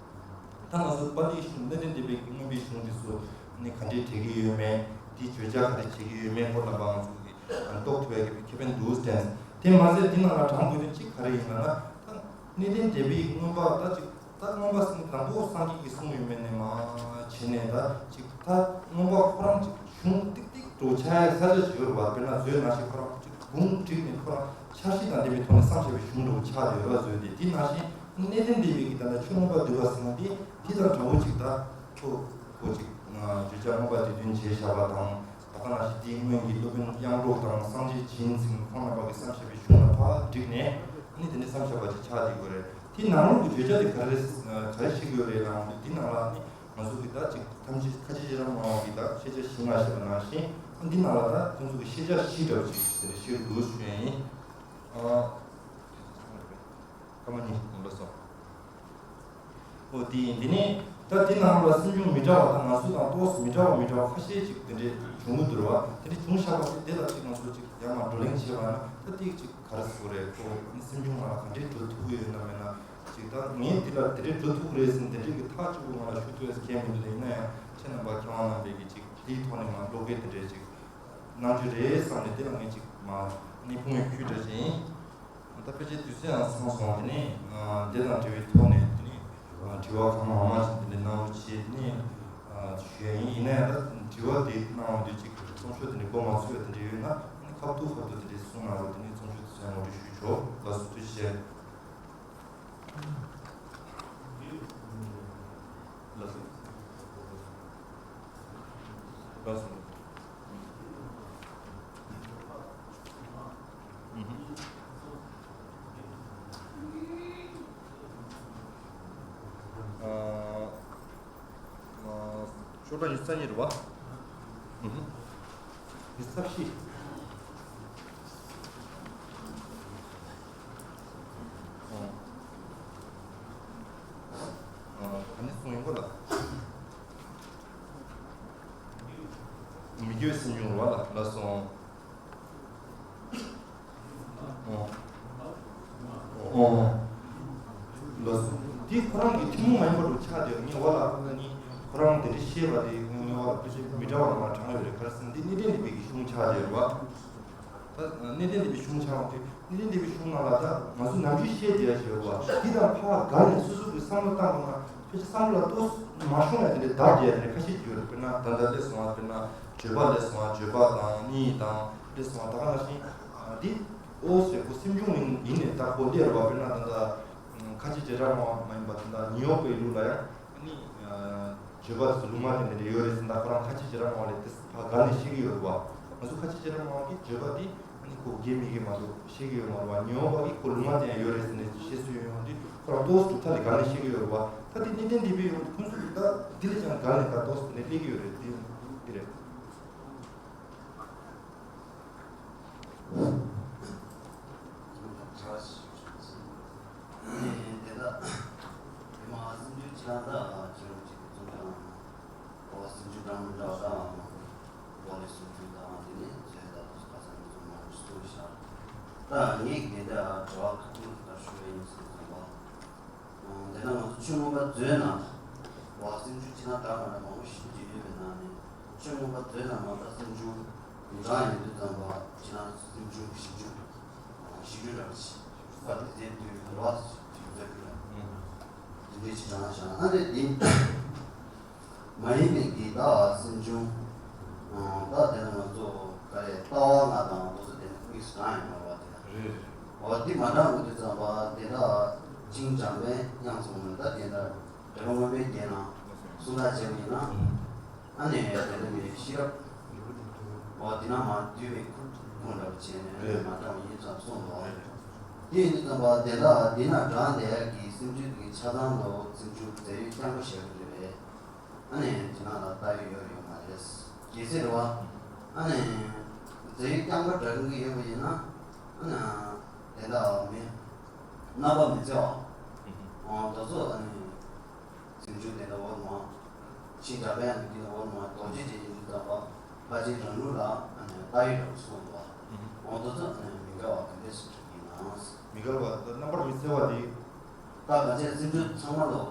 ད་ང་ཚོ་པཱ་ལིའི་གཞུང་གནས་བརྟན་སྡེ་པའི་མངོན་པའི་གཞུང་འདི་ཚོ་ནི་ག་འདྲས་འགྲེལ་གྱི་ཡོད་མེད། དེའི་བརྗོད་བྱ་ག་རེ་བྱེད་ཀྱི་ཡོད་མེད་སྐོར་ལ་མར་ང་ཚོ་གིས་རྟོགས་ཐུབ་ཡག་གི་ཁེ་ཕན་འདུག་དྲན། དེ་མ་ཟད་དེ་ནང་ལ་དྲང་དགོས་དོན་གཅིག་ག་རེ་ཡིན་ལབ་ན། ད་གནས་བརྟན་སྡེ་པའི་མངོན་པ་ད་ཅིག་ད་མངོན་པ་ཟེར་ནི་དང་པོ་སངས་རྒྱས་ཀྱིས་གསུངས་ཡོད་མེད་ནས་མར་བྱས་ནས། ད་ཅིག་ད་མངོན་པ་ཁོ་རང་ཅིག་གཞུང་ཏིག་ཏིག་འདྲ་བོ་ཆགས་ཡག་ས་ཆ་ཅིག་ཡོད་རེད་བ། དཔེར་ན་མཛོད་ནང་བཞིན་ཁོ་རང་ཅིག་གུང་བསྒྲིགས་ནས་ཁོ་རང་འཆར་གཞི་དང་ལྡན་པའི་ཐོག་ནས་བརྩམས་བཞག་པའི་གཞུང་འདྲ་བོ་ཆགས་བསྡད་ཡོད་རེད་བ། མཛོད་དེ་དེ་ནང་བཞིན་གནས་བརྟན་སྡེ་པའི་གི་ད་ལྟ་ཆོས་མངོན་པ་བསྡུས་པ་ཟེར་ན་དེ་དེ་དང་འདྲ་བོ་ཅིག་ད་ཁོ་ཁོ་ཅིག་བརྗོད་བྱ་མངོན་པ་བསྡུས་དོན་བྱས་བཞག་པ་དང་། ད་ག་ནང་བཞིན་དེའི་སྔོན་གྱི་སློབ་དཔོན་དབྱངས་སྒྲོག་དང་སངས་རྒྱས་བྱིན་ཟེར་ཁོང་རྣམ་པ་གིས་བརྩམས་བཞག་པའི་གཞུང་ལ་ཕར་བསྒྲིགས་ནས་ཨ་ནི་དེ་ནས་བརྩམས་བཞག་པ་ཅིག་ཆགས་བསྡད་ཡོད་རེད། དེའི་ནང་ལོགས་ཀྱི་བརྗོད་བྱ་དེ་ག་རེ་ག་རེ་བཤད་ཀྱི་ཡོད་རེད་ལབ་ན། དེ་ནང་ལ་ནི་ང་ཚོ་གི་ད་ཅིག་ཐམས་ཅད་ཁ་ཆེ་རྗེ་རང་དབང་གི་ད་ཤེས་བྱ་བཞི་ལྔ་བཤད་པ་ནང་བཞིན། ཨ་འདི་ནང་ལ་ད་ཁོང་ཚོ་གི་ཤེས་བྱ་བཞི་འདྲ་བོ་ཅིག་དེ་འདྲ་བཤད་ཀྱི་འདུག་ཞུ་ཡ་ཡིན། ཨ། སྐར་མ་གཉིས་ལ་སོང་། ཨོ་དེ་ཡིན། དེ་ནས་ད་དེ་ནང་ལ་སེམས་བྱུང་མི་འདྲ་བ་དང་ང་ཚོ་དང་ཏོག་ཙམ་མི་འདྲ་བ་མི་འདྲ་བ་ཁ་ཤས་ཅིག་དེ་འདྲས་བྱུང་གི་འདུག་ར་བ། དེ་འདྲས་བྱུང་བཞག་པ་དེ་དེ་ལ་ཅིག་ང་ཚོ་ཅིག་ཡར་མར་བགྲོ་གླེང་བྱས་པ་ན། ད་ཏིག་ཅིག་ག་རེ་ཟེར་དགོས་རེད། ཁོ་སེམས་བྱུང་ང་ལ་ག་འདྲས་འགྲོ་ཐུབ་ཀྱི་ཡོད་ན་མེད་ན། ཅིག་ད་ངས་འདི་ལ་དེ་འདྲས་འགྲོ་ཐུབ་ཀྱི་རེད་ཟེར་ནས་དེ་འདྲས་ཀྱི་ཐག་གཅོད་པོ་ང་ལ་ཞུ་ཐུབ་ཡས་མཁན་མི་འདུག་ད་ཡིན་ན་ཡང་ཁྱེད་རྣམ་པ་མཁས་དབང་རྣམ་པས་ཀྱི་ཅིག་དེའི་ཐོག་ནས་མར་བློ་འགེལ་དེ་འདྲས་ཅིག་གནང་རྒྱུ་རེད་བསམ་ནས། དེ་ལ་ངས་ཅིག་མར་ནི་ཕུང་བའི་ཁུལ་འདྲ་ཅིག་ཡིན། ད་ཕལ་ཆེར་དུས་ཚོད་ཡང་ཚང་སོང་། དེ་ནས་འདི་དང་འབྲེལ་བའི་ཐོག་ནས་དེ་ནས་དྲི་བ་གང་མང་མང་ཞིག་དེ་འདྲ་གནང་རོགས་བྱེད། དེ་ནས་ཞུ་ཡ་ཡིན། ཡིན་ན་ཡང་ད་དྲི་བ་དེ་གནང་བ་དེ་ཅིག་རྩོམ་ཤོག་དེ་འདྲ་འགོ་མ་ཚུགས་པ་དེ་འདྲ་ཡོད་ན། ཨ་ནི་ཁ་ཐུག་ཁ་ཐུག་དེ་འདྲ་གསུང་གནང་རོགས། དེ་ནས་རྩོམ་ཤོག་དེ་ཚོ་ཡང་ངོ་སྤྲོད་ཞུས་ཆོག་ལགས་སོ། ཐུགས་རྗེ་ཆེ། ལགས་སོ། ལགས་སོ། ཨུ་ཧུམ། ཨ། ཨ། ཤོག་གྲངས་ཉི་ཤུ་རྩ་གཉིས་རེད་བ། ཨུ་ཧུམ། ཉི་ཤུ་རྩ་བཞི། ཨ། ཨ། ག་ནས་གསུངས་ཡིན་གོ་ལ། མི་དགེ་བའི་སེམས་བྱུང་རེད་བ་ལ། ལགས་སོ། ཨོ། ཨོ། ལགས་སོ། འདི་ཁོ་རང་གི་ཐུན་མོང་མ་ཡིན་པ་རུ་ཆགས་བསྡད་ཡོད། ངས་བ་ལ་ནི་ཁོ་རང་དེ་འདྲ་བཤད་པ་དེ་ངས་བ་ལ་ཕལ་ཆེར་མི་འདྲ་བ་ལ་མ་དྲངས་ཡོད་རེད། ག་རེ་ཟེར་ན་འདི་གནས་བརྟན་སྡེ་པའི་གི་གཞུང་ཆགས་བསྡད་ཡོད་རེད་བ། ད་གནས་བརྟན་སྡེ་པའི་གཞུང་ཆགས་པ་དེ། གནས་བརྟན་སྡེ་པའི་གཞུང་ནང་ལ་ད་ང་ཚོ་ནམ་རྒྱུན་བཤད་བསྡད་ཡ་ཞིག་ཡོད་པ། འདི་དང་ཕར་བརྒལ་ནས་སོ་སོ་གི་བསམ་བློ་བཏང་དགོས་ན། ཕལ་ཆེར་བསམ་བློ་ལ་ཏོག་ཙམ་མ་ཤོང་ཡ་དེ་འདྲའི་བརྡ་རྒྱག་ཡ་དེ་འདྲ་ཁ་ཤས་ཅིག་ཡོད་རེད། དཔེར་ན་ད་ལྟ་སླེབས་སོང་བ། དཔེར་ན་བརྗོད་པ་སླེབས་སོང་བ། བརྗོད་པ་དང་གཉིས་དང་སླེབས་སོང་བ། ད་ག་ནང་བཞིན་འདི་ཨོ་ཟེར་ཁོ་སེམས་བྱུང་ཡིན་ཡིན་ནས་ད་ཁོ་སླེབས་རེད་བ། དཔེར་ན་ད་ལྟ་ཁ་ཆེ་བྱེ་བྲག་སྨྲ་བ་མ་ཡིན་པ་དེ་འདྲ་ཉི་འོག་པའི་ལུགས་ལ་ཡང་ནི། བརྗོད་པ་དེ་ཚོ་ལུང་མ་དེ་འདྲ་ཡོད་རེད་ཟེར། ད་ཁོ་རང་ཁ་ཆེ་བྱེ་བྲག་སྨྲ་བ་ལས་དེ་ཕར་བརྒལ་ནས་བཤད་ཀྱི་ཡོད་རེད་བ། ང་ཚོ་ཁ་ཆེ་བྱེ་བྲག་སྨྲ་བ་གིས་བརྗོད་པ་དེ་ཨ་ནི་ཁོ་དགེ་མི་དགེ་མ་གཏོགས་བཤད་ཀྱི་ཡོད་མ་རེད་བ། ཉི་འོག་པ་གིས་ཁོ་ལུང་མ་དེ་ཡང་ཡོད་རེད་ཟེར་ནས་བཤད་སྲོལ་ཡོད་ཡོང་དུས། ཁོ་རང་ཏོག་ཙམ་གྲུབ་མཐའ་ལས་བརྒལ་ནས་བཤད་ཀྱི་ཡོད་རེད་བ། ད་དེ་གནས་བརྟན་སྡེ་པའི་ཡོང་དུས་ཁོ་ཚོ་གིས་ད་འདི་ལས་ཀྱང་བརྒལ་ནས་ད་ཏོག་ཙམ་དེ་ནས་སླེབས་ཀྱི་ཡོད་རེད། དེ་འདི་རེད། དེ་དག་དེ་མ་སེམས་རྒྱུད་ཅི་ལ་འདྲ་ཅི་རུང་གཅིག་གི་རྩོམ་ཡང་། ཨོ་སེམས་རྒྱུད་གྲངས་མི་འདྲ་བ་དང་། བོ་ལེ་སུམ་ཅུ་དང་དེ་ནས་རྗེས་ད་དུ་ཁ་སང་གི་རྩོམ་མང་པོ་ཞིག་བཏོན་ཤག་ད་ངས་དེ་འདྲ་དྲི་བ་ཁག་ཅིག་ལྟར་ཞུ་བ་ཡིན་ཟེར་བསམ་པ། དེ་ན་ང་ཚོ་ཆོས་མངོན་པ་མཛོད་ནང་བ་ སེམས་ཆུང་ཅི་ན་འདྲ་མ་འདྲ་མང་པོ་ཞིག་བརྗོད་ཡོད་པའི་ནང་ནས་ཆོས་མངོན་པ་མཛོད་ནང་མ་ད་སེམས་ཆུང་འབྲིང་ཡིན་དུས་ཙམ་པ་ཅི་ན་སེམས་ཆུང་ཞིབ་འཇུག་ཞིབ་འཇུག་འདྲ་བ་ཞིག་པ་དེ་དེ་དུས་རེ་བ་ཞིག་མཛད་དགོས་ལ། དེ་འདྲའི་ཅི་འདྲ་བྱ་ན་ཨ་རེ་དེ། མ་ཡིན་པའི་གི་ད་སེམས་བྱུང་། ད་དེ་ལ་ང་ཚོ་ག་རེ་ལྟ་བ་ལྔ་དང་དེ་ཚོ་དེ་ནི་དམིགས་སུ་གང་ཡང་མ་བ་དེ་རེད། འོ་དེ་མ་འདྲ་བ་དེ་ཙམ་པ་དེ་འདྲ་ཅིང་འཇམ་པའི་དབྱངས་གསུངས་ནས་ད་དེ་འདྲ་དེ་རུ་མངོན་པའི་རྒྱན་ནང་གསུང་ད་བྱས་པ་ཡིན་ན། ཨ་ནི་དེ་འདྲ་མི་ཤེས་རབ། འོ་དེ་ན་མ་འདུས་པའི་ཁུངས་ཁུངས་འདྲ་བ་བྱས་ནས་མ་འདྲ་བ་ཡིན་ཙམ་གསུངས་འདུག་དེ་ཡིན་དུས་ཙམ་པ་དེ་འདྲ་དེ་ན་དྲངས་དེ་གི་སེམས་རྒྱུད་ཀྱི་ཆ་ཚང་དུ་སེམས་བྱུང་རྫས་ཡོད་རྐྱང་པ་ཞིག་རེད་པས། ཨ་ནི་དེ་ནང་ལ་ལྟ་ཡོད་ཡོད་ཡོད་མ་རེད། གལ་སྲིད་རེད་བ། ཨ་ནི་རྫས་རྐྱང་པ་འདྲ་གི་ཡོད་པ་ཡིན་ན། ཨ་ནི་དེ་འདྲ་མེད། རྣམ་པ་མི་བརྩི་བ། ཨང་དེ་ཚོ་ཨ་ནི་སེམས་བྱུང་དེ་འདྲ་འོ་མ། ཕྱིན་དྲ་བའི་ཨ་ནི་འདི་འོ་མ་རྡོ་རྗེ་ཅན་ཡིན་དུས་ཙམ་པ་ཕལ་ཆེར་རང་ལུགས་ལ་ཨ་ནི་ལྟ་ཡོད་འདྲ་བོ་གསུངས་འདུག་ཨང་དེ་ཚོ་ཨ་ནི་མི་འགལ་བ་ག་འདྲས་སུ་གྲུབ་ཡིན་ན། མི་འགལ་བ་དེ་རྣམ་པར་མི་བརྩི་བ་དེ། ད་ག་ཚད་སེམས་ཅན་ཚང་མ་ལོ།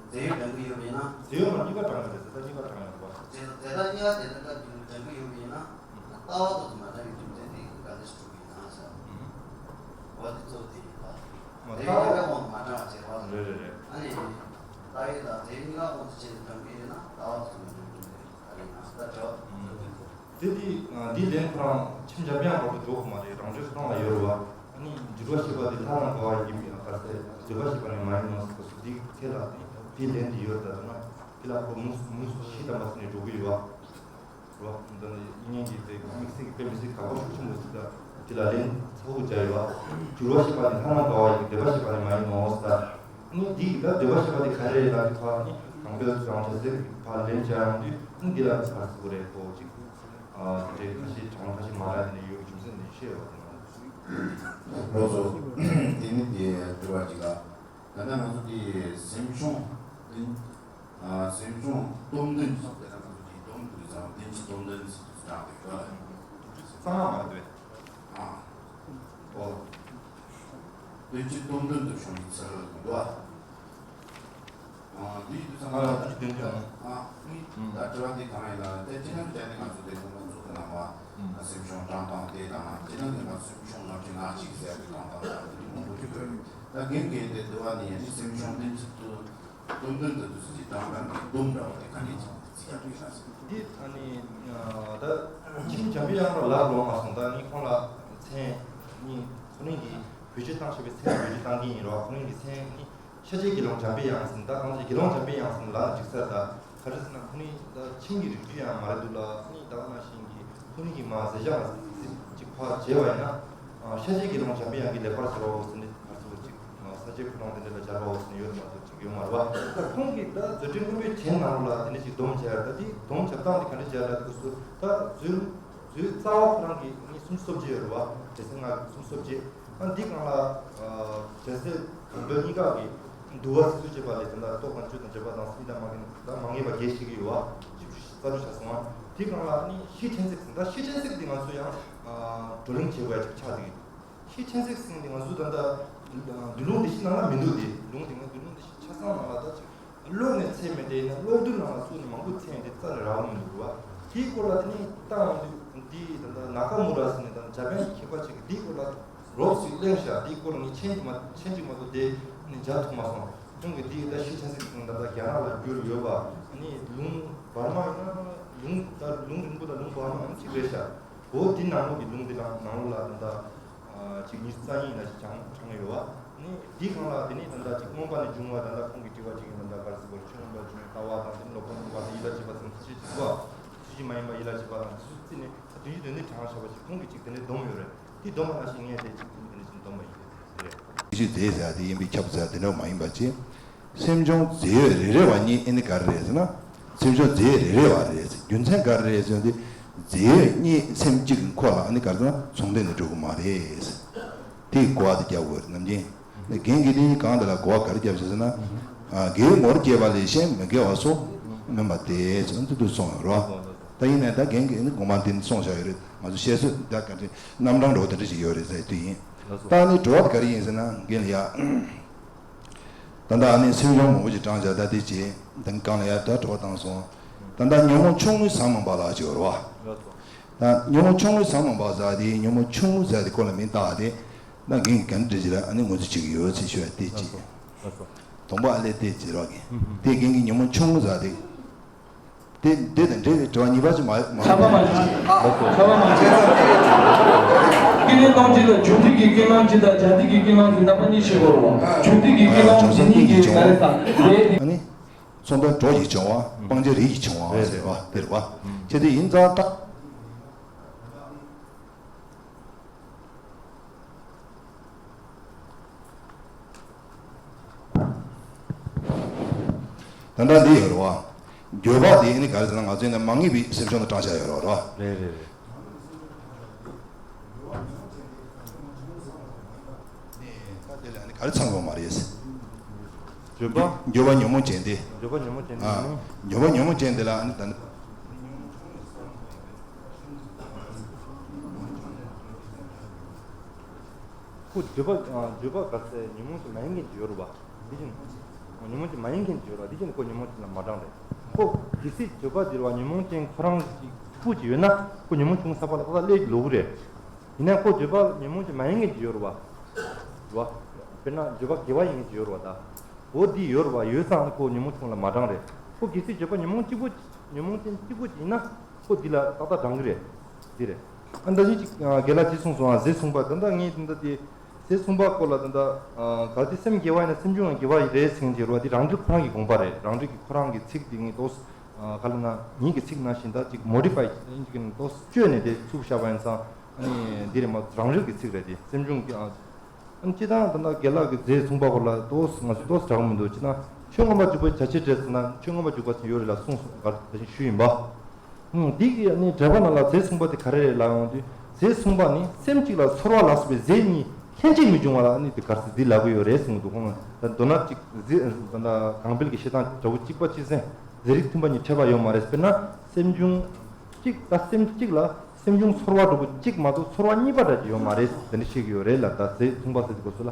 རྫས་ཡོད་འདྲ་གི་ཡོད་པ་ཡིན་ན། རྫས་ཡོད་མ་གཉིས་ཀ་དྲངས་ཡོད་རེད་ཟེར་ད་གཉིས་ཀ་དྲངས་ཡོད་རེད་པ། རྫས་རྫས་དག་གཉིས་ཀ་དེ་འདྲ་འདྲ་གི་ཡོད་པ་ཡིན་ན། ལྟ་བ་དང་མ་འདྲ་བའི་རྒྱུ་མཚན་དེ་ག་འདྲ་ཞིག་གྲུབ་ཡིན་ན་ཟེར། འོ་དེ་གཙོ་བོ་དེ་ཡིན་པ། མ་རྫས་ཡོད་པའི་དབང་དུ་མ་དྲངས་བྱས་པ། རེད་རེད་རེད། ཨ་ནི། ལྟ་བའི་དང་རྫས་གཉིས་ཀ་དབང་དུ་བྱས་ནས་དྲངས་གི་ཡོད་ན་ལྟ་བ་དང་མ་འདྲ་བའི་རྒྱུ་མཚན་ག་རེ་ཡིན་ན་ཟེར་ད་དྲི་བ། དེ་དེ་འདིའི་ལན་ཁོ་རང་ཆེམ་འཇམ་དབྱངས་བར་དུ་འགྲོ་གི་མ་རེད། རང་ཆོས་སུ་གཏོང་ལ་ཡོད་རེད་བ། ཨ་ནི་འགྱུར་བ་ཤེས་པ་དེ་ལྷ་རྣམས་དགའ་བ་ཡིན་པའི་ཨ་གར་ཟེར་བརྗོད་པ་ཤེས་པ་ནི་མ་ཡིན་ནོ་ཟེར་སྐབས་སུ་འདི་ཐད་ལ་ནི་དེའི་ལན་དེ་ཡོད་ད་ཟེར་ན་དེ་ལ་ཁོ་མུ་མུ་ཤི་དམ་པ་ཟེར་ནས་འགྲོ་གི་ཡོད་བ། རོ། འདི་ནི་དབྱིག་གཉེན་གྱི་དེ་དམིགས་བསལ་གྱི་དཔེ་མི་སྲིད་དགའ་པོ་ཤུགས་ཆེན་པོ་ཞིག་ད་དེ་ལ་ལན་ཚ་བོ་བརྒྱབ་ཡོད་བ། འགྱུར་བ་ཤེས་པ་ནི་ལྷ་རྣམས་དགའ་བ་ཡིན། འདོད་པ་ཤེས་པ་ནི་མ་ཡིན་ནོ་ཟེར། ཨ་ནི་འདི་ཡི་ད་འདོད་པ་ཤེས་པ་དེ་ག་རེ་རེད་ལབ་དུས་ཁོ་ཨ་ནི་རང་འདོད་རང་བྱ་ཟེར་བ་ལན་བྱ་ཡོང་དུས་ཨ་ནི་འདི་ལ་ཕར་ཟེར་དགོས་རེད་ཁོ་ཅིག་ཨ་དེ་ཁ་ཤས་གྲངས་ཁ་ཤས་མ་རག་དེ་ནས་ཡོད་རྒྱུ་མཚན་ནི་ཤེས་ཡོད་པ་དེ་ནང་། ལགས་སོ། དེ་ནི་དེ་དྲི་བ་གཅིག་ལ། ད་ལྟ་ང་ཚོ་དེ་སེམས་བྱུང་བདེན། ཨ་སེམས་བྱུང་སྟོབས་ལྡན་ཟེར་ད་ལྟ་ང་ཚོ་དེ་སྟོབས་ལྡན་ཟེར་བདེན་བཞི་སྟོབས་ལྡན་ཟེར་དུ་བགྲངས་པའི་སྐབས་ལ། གཙང་མ་མ་རེད་པས། ཨ། ཨོ། བདེན་བཞི་སྟོབས་ལྡན་དུ་བྱུང་བའི་ཚུལ་ལ་འདུག་པ། ཨ་འདི་ཡིན་དུས་ཙམ་པ་ལ་ད་ཅི་བདེན་ཀྱང་ཨ་ནི་ད་དྲི་བ་འདི་གང་ཡིན་ལ་དེ་ཅི་ནང་བྱས་ནས་ང་ཚོ་དེ་ཁོང་ཚོ་གི་ནང་བ་སེམས་བྱུང་བགྲངས་སྟངས་དེ་དང་ཅི་ནང་གི་ང་སེམས་བྱུང་ནང་བཞིན་ང་གཅིག་ཟེར་བའི་བགྲངས་སྟངས་དང་དེ་མང་པོ་ཞིག་ཡོད་རེད། ད་རྒན་གྱིས་དེ་དུ་བ་ནི་ཡང་ནི་སེམས་བྱུང་བདེན་ཚིག་ཏུ་སྟོབས་ལྡན་དུ་དུ་སྲིད་ཀྱི་བགྲངས་སྟངས་ཀྱི་སྡོམ་འདྲ་བ་དེ་ག་འདྲས་ཀྱང་རྩིས་རྒྱག་དགོས་ན་ཟེར། འདི་ཨ་ནི་ད་ཁྱིམ་འཇམ་པའི་དབྱངས་ལ་ལབ་ལོང་མ་སོང་ད་ནི་ཁོང་ལ་མཚན་ནི་ཁོ་རང་གི་བེད་སྤྱོད་བཏང་ཤེས་པའི་མཚན་བེད་སྤྱོད་བཏང་གི་ཡིན་རོགས། ཁོ་རང་གི་མཚན་ནི་ཤཱཀྱའི་དགེ་སློང་འཇམ་པའི་དབྱངས་ཟེར་ད་གང་ཅི་དགེ་སློང་འཇམ་པའི་དབྱངས་ཟེར་ལ་འགྲིག་ས་ད་ག་རེ་ཟེར་ན་ཁོ་རང་ད་ཁྱིམ་གྱི་རིགས་རྒྱུད་ཡང་མ་རེད་འདུག་ལ་ནི་ད་ག་ནང་བཞིན་གྱི་ཁོ་རང་གི་མ་ཟེར་བྱ་མ་ཟེར་ཅིག་ཕར་བྱས་པ་ཡིན་ན་ཤཱཀྱའི་དགེ་སློང་འཇམ་པའི་དབྱངས་ཀྱི་ལེགས་པར་བྱས་པའོ་ཟེར་ནི། ང་ཚོ་ཅིག་ས་བཅད་ཁོ་རང་དེ་འདྲ་ལ་སྦྱར་བའོ་ཟེར་ཡོད་མ་གཏོགས་ཅིག་ཡོད་མ་རེད་བ། ད་ཁོང་གིས་ད་བཟོད་བྲལ་མངོན་པའི་རྒྱན་ནང་ལ་དེ་འདྲ་ཅིག་སྡོམ་བྱས་ཡ་ད་དེ་སྡོམ་བྱེད་སྟངས་དེ་ག་འདྲ་བྱས་ཡ་ལ་དུས་སུ་ད་བཟོད་བཟོད་རྩ་བ་ཁོ་རང་གི་ནི་སུམ་ཅུ་སོ་བརྒྱད་ཡོད་རེད་བ། དེ་ཚེ་ང་གི་སུམ་ཅུ་སོ་བརྒྱད། ཨ་འདི་སྒང་ལ་དེ་ཚེ་གང་འདོད་གཉིས་ཀ་གི་འདུལ་བ་ཚིགས་སུ་བཅད་པ་ལས་དེ་འདྲ་རྟོགས་དང་བཅས་དང་བྱེད་པ་དང་གཉིས་དང་མ་ངེས་ད་མ་ངེས་པ་བརྒྱད་བཤད་ཀྱི་ཡོད་བ། བཅུ་རྩ་དྲུག་བྱས་སོང་བ། དེ་སྒང་ལ་ནི་ཤེས་ཕྲན་ཚེགས་ཟེར་ད་ཤེས་ཕྲན་ཚེགས་དེ་ང་ཚོ་ཡང་བགྲོ་གླེང་བྱེད་དགོས་ཡ་ཅིག་ཆགས་འདུག་ཤེས་ཕྲན་ཚེགས་ཟེར་ནི་ང་ཚོ་ད་ལྟ་མདུན་ལུགས་འདི་ཤེས་ནང་ལ་མི་འདུག་དེ་ལུང་དེ་ང་མདུན་ལུགས་འདི་ཤེས་ཆ་ཚང་ནང་ལ་ད་ཅིག་ཀློག་ནས་ཚད་མེད་དེ་ཡིན་ན་ཀློག་འདོན་ནང་ལ་བཙུགས་ནས་མང་པོ་ཚད་ཡིན་དེ་རྩ་ནས་རག་མི་འདུག་བ། དེའི་སྐོར་ལ་དེ་ནི་ལྟ་འོང་དུས་འདི་ད་ལྟ་ནཱ་ཀ་མུ་ར་ཟེར་ནས་ད་ལྟ་འཇར་པན་གྱི་མཁས་པ་ཅིག་གིས་དེའི་སྐོར་ལ་རོབ་ཅིག་གླེང་བཞག་དེའི་སྐོར་ལ་ངས་མཆན་གྱིས་མ་མཆན་གཅིག་མ་གཏོགས་དེ་ནི་མཇལ་ཐུབ་མ་སོང་། ཁོང་གིས་དེ་ད་ཤེས་ཕྲན་ཚེགས་ཟེར་ནི་ད་ལྟ་རྒྱ་ནག་ལ་བསྒྱུར་ཡོད་པ་ནི་ལུང་བར་མ་ཡིན་ན་ལུང་ད་ལུང་རིང་པོ་དང་ལུང་བར་མ་ཡང་གཅིག་རེད་ཤག་འོ་དེ་ནང་ལོགས་ཀྱི་ལུང་དེ་ལ་ནང་ལོགས་ལ་ད་ལྟ་ཅིག་ཉི་ཤུ་རྩ་གཉིས་ན་ཞིག་བྱང་བྱང་ཡོད་བ། ནི་དེའི་སྒང་ལ་དེ་ནི་ད་ལྟ་ཅིག་མངོན་པ་ནས་འབྱུང་བ་ད་ལྟ་ཁོང་གིས་དྲི་བ་ཅིག་ཡིན་ད་ལྟ་ག་རེ་ཟེར་དགོས་རེད། ཆོས་མངོན་པར་འབྱུང་བའི་ལྟ་བ་དང་དེ་ནི་སློབ་དཔོན་མངོན་པ་དང་ཡིད་ལ་བྱེད་པ་ཚུན་ཆད་ཅིག་བ། ཚུལ་བཞིན་མ་ཡིན་པ་ཡིད་ལ་བྱེད་པ་དང་དེ་ཚོ་རྩིས་ནས་དོན་གཅིག་དོན་གཉིས་དྲངས་བཞག་པ་ཞིག་ཁོང་གིས་ཅིག་དེ་འདྲའི་སྡོམ་ཡོད་རེད། དེ་སྡོམ་པ་ནང་བཞིན་ངས་དེ་ཅིག་དེ་འདྲ་ཅིག་སྡོམ་པ་ཡིན་རེད། དེ་རེད། ཤེས་རྫས་ཟེར་ཡ་དེ་ཡིན་པས་ཁྱབ་ཟེར་ཡ་དེ་འདྲ་མ་ཡིན་པ་བྱས། སེམས་བྱུང་རྫས་ཡོད་རེ་རེ་བ་གཉིས་ཨེ་ནི་ག་རེ་རེད་ཟེར་ན། སེམས་བྱུང་རྫས་ཡོད་རེ་རེ་བ་རེད་ཟེར། རྒྱུ་མཚན་ག་རེ་རེད་ཟེར་ན་དེ། རྫས་ཡོད་གཉིས་སེམས་གཅིག་གི་ཁོག་ལ་ཨ་ནི་ག་རེ་ཟེར་ན་མཚུངས་ལྡན་དུ་འགྲོ་གི་མ་རེད་ཟེར། དེའི་གོ་བ་དེ་རྒྱག་དགོས་རེད་ནམ་རྒྱུན། རྒན་གྱིས་དེ་གང་དེ་ལ་གོ་བ་ག་རེ་བརྒྱབ་ཟེར་ན། ཨ་དགེ་བའི་ངོར་སྐྱེས་པ་ལས་གཞན་མི་དགེ་བ་སོགས་མིན་པ་སྟེ་ཟེར་འདི་འདུག་གསུངས་ཡོད་རེད་བ། ད་ཡིན་ནའི་ད་རྒན་གྱིས་ནི་དགོངས་པ་འདི་ནི་གསུངས་བཞག་ཡོད་རེད། ང་ཚོ་བཤད་སྲོལ་ད་ག་འདྲ་རྣམ་གྲངས་འགྲོ་དེ་འདྲ་ཞིག་ཡོད་རེད་ཟེར་དུས་ཡིན། ད་ནི་དྲི་བ་དེ་ག་རེ་ཡིན་ཟེར་ན་རྒན་ལ་ཡ། ད་ལྟ་ཨ་ནི་སེམས་བྱུང་མང་པོ་ཞིག་བགྲངས་བྱ་ད་དེ་བྱས་ད་གང་ལ་ཡ་ད་དྲི་བ་བཏང་སོང་། ད་ལྟ་ཉོན་མོངས་ཆུང་ངུའི་ཟ་མ་འབའ་ལ་ཅིག་ཡོད་རེད་བ། ད་ཉོན་མོངས་ཆུང་ངུའི་ཟ་མ་འབའ་ཟ་དེ་ཉོན་མོངས་ཆུང་ངུ་ཟ་དེ་ཁོ་ལ་མིང་བཏགས་ཏེ་ད་རྒན་གྱིས་ག་འདྲ་བྱས་ལ་ཨ་ནི་ངོས་འཛིན་བྱེད་ཀྱི་ཡོད་ཚེ་ཞུ་བ་དེ་ཅིག་དང་པོ་ཨ་ལས་དེ་ཟེར་བ་གི་དེ་རྒན་གྱིས་ཉོན་མོངས་ཆུང་ངུ་ཟ་དེ། དེ་འདི་དང་འབྲེལ་བའི་དྲི་བ་གཉིས་པ་ཅིག་མ་མ། ཁྱབ་པ་མ་བྱེད། ཁྱབ་པ་མ་བྱེད། ཀུན་ནས་སྣང་བྱེད་ལ་འཇུག་ལྡོག་གི་ཀུན་སློང་གཅིག་དང་བྱ་ལྡོག་གི་ཀུན་སློང་གཅིག་རྣམ་པ་གཉིས་ཤེས་དགོས་རེད་བ། འཇུག་ལྡོག་གི་ཀུན་སློང་དེ་གཉིས་ཀྱི་ག་རེ་ཟ་དེ། ཨ་ནི། ཚོང་དཔོན་གྲོགས་ཀྱིས་བྱུང་བ་སྤང་བྱ་རིགས་ཀྱིས་བྱུང་བ་ཟེར་བ་དེ་རེད་བ། བྱས་ཏེ་ཡིན་ཙང་ད། ད་ལྟ་འདི་ཡོད་རེད་བ། འགྱོད་པ་དེ་ནི་ག་རེ་ཟེར་ན་ང་ཚོའི་ནི་མ་ངེས་པའི་སེམས་བྱུང་དུ་བགྲངས་བཞག་ཡོད་རེད་བ། རེད་རེད་རེད། ད་དེ་ལ་ནི་ག་རེ་ཚང་དགོས་མ་རེད། འགྱོད་པ། འགྱོད་པ་ཉོན་མོངས་ཅན་དེ། འགྱོད་པ་ཉོན་མོངས་ཅན་དེ། ཨ། ཉོན་མོངས། འགྱོད་པ་ཉོན་མོངས་ཅན་དེ་ལ་ནི་ད་ནི། ཁོ་འགྱོད་པ། ཨ། འགྱོད་པ་ག་ཚད་ཉོན་མོངས་ཅན་མ་ཡིན་མཁན་ཅིག་ཡོད་རེད་བ། འདི་བཞིན། ཉོན་མོངས་ཅན་མ་ཡིན་མཁན་ཅིག་ཡོད་རེད་བ། འདི་བཞིན་ཁོ་ཉོན་མོངས་ཅན་ལ་མ་བགྲངས་རེད། ཁོ་གལ་སྲིད་འགྱོད་པ་འདི་རེད་བ་ཉོན་མོངས་ཅན་ཁོ་རང་གཅིག་པུ་ཅིག་ཡོད་ན་ཁོ་ཉོན་མོངས་ཆུང་ས་པ་ལ་ཏག་ཏག་སླེབས་ཀྱི་ལོས་རེད། ཡིན་ན་ཁོ་འགྱོད་པ་ཉོན་མོངས་ཅན་མ་ཡིན་མཁན་ཅིག་ཡོད་རེད་བ། རེད་བ། དཔེར་ན་འགྱོད་པ་དགེ་བ་ཡིན་མཁན་ཅིག་ཡོད་རེད་བ་ད། འོ་འདི་ཡོད་རེད་བ། ཡོད་ཙང་ཁོ་ཉོན་མོངས་ཆུང་ལ་མ་བགྲངས་རེད། ཁོ་གལ་སྲིད་འགྱོད་པ་ཉོན་མོངས་གཅིག་པུ། ཉོན་མོངས་ཅན་གཅིག་པུ་ཅིག་ཡིན་ན། ཁོ་འདི་ལ་ཏག་ཏག་བགྲང་གི་རེད། འདི་རེད། ཨ་ད་གིན་ཅིག་ཨ་རྒན་ལགས་ཅིག་གསུངས་སོང་ཨ། ཟས་གསུམ་པ་ད་ལྟ་ངས་ད་ལྟ་དེ་ཟས་གསུམ་པ་སྐོར་ལ་ད་ལྟ་ཨ་གལ་ཏེ་སེམས་དགེ་བ་ཡིན་ན་སེམས་བྱུང་ཡང་དགེ་བ་ཡིན་རེད་ཟེར་གྱི་རེད་བ། འདི་རང་འགྲེལ་ཁོ་རང་གི་དགོངས་པ་རེད། རང་འགྲེལ་གྱི་ཁོ་རང་གི་ཚིག་འདི་ངས་ཏོག་ཙམ་ཨ་ག་ལ་ན་ངེད་ཀྱི་ཚིག་ནང་བཞིན་ད་ཅིག་མོ་ཌི་ཕའི་ཅིག་ཏོག་ཙམ་བཅོས་ནས་དེ་ཚུགས་བཞག་པ་ཡིན་ཙང་ཨ་ནི་འདི་རེད་མ། རང་འགྲེལ་གྱི་ཚིག་རེད་དེ་སེམས་བྱུང་གི་ཨ། ཨ་ནི་སྤྱིར་བཏང་ད་ལྟ་རྒན་ལགས་ཀྱིས་ཟས་གསུམ་པ་སྐོར་ལ་ཏོག་ཙམ་ང་ཚོ་ཏོག་ཙམ་དྲག་མི་འདུག་ཅི་ན་ཆོས་མངོན་པར་འཇུག་པའི་བྱ་བྱེད་འབྲེལ་ཟེར་ན་ཆོས་མངོན་པར་འཇུག་པ་ཟེར་ཡོད་རེད་ལ་གསུངས་སོང་ག་ད་བཞིན་ཞུས་ཡིན་པ། ཨུམ། འདི་གི་ཨ་ནི་འགྲེལ་པ་ནང་ལ་ཟས་གསུམ་པ་དེ་ག་རེ་རེད་ལབ་ཡོང་དུས་ཟས་གསུམ་པ་ནི་སེམས་གཅིག་ལ་ཚོར་བ་ལ་སོགས་པའི་ཟས་གཉིས་ལྷན་ཅིག་མི་འབྱུང་བ་ལ་ཨ་ནི་དེ་ག་རེ་ཟེར་འདི་ལབ་ཀྱི་ཡོད་རེད་གསུངས་འདུག་ཁོང་ད་མདོར་ན་གཅིག་ཟས་ད་ལྟ་གང་འཕེལ་གྱི་བཤད་སྟངས་འདྲ་བོ་གཅིག་པ་གཅིག་སེམས་ཟས་རིགས་མཐུན་པ་གཉིས་འཕྲད་པ་ཡོད་མ་རེད། དཔེར་ན་སེམས་བྱུང་གཅིག་ད་སེམས་གཅིག་ལ། སེམས་བྱུང་ཚོར་བ་འདྲ་པོ་གཅིག་མ་གཏོགས་ཚོར་བ་གཉིས་པ་འདྲ་ཅིག་ཡོད་མ་རེད་དེ་འདྲ་བཤད་ཀྱི་ཡོད་རེད་ལ་ད་ཟས་གསུམ་པ་ཟེར་དུས་སྐབས་སུ་ལ།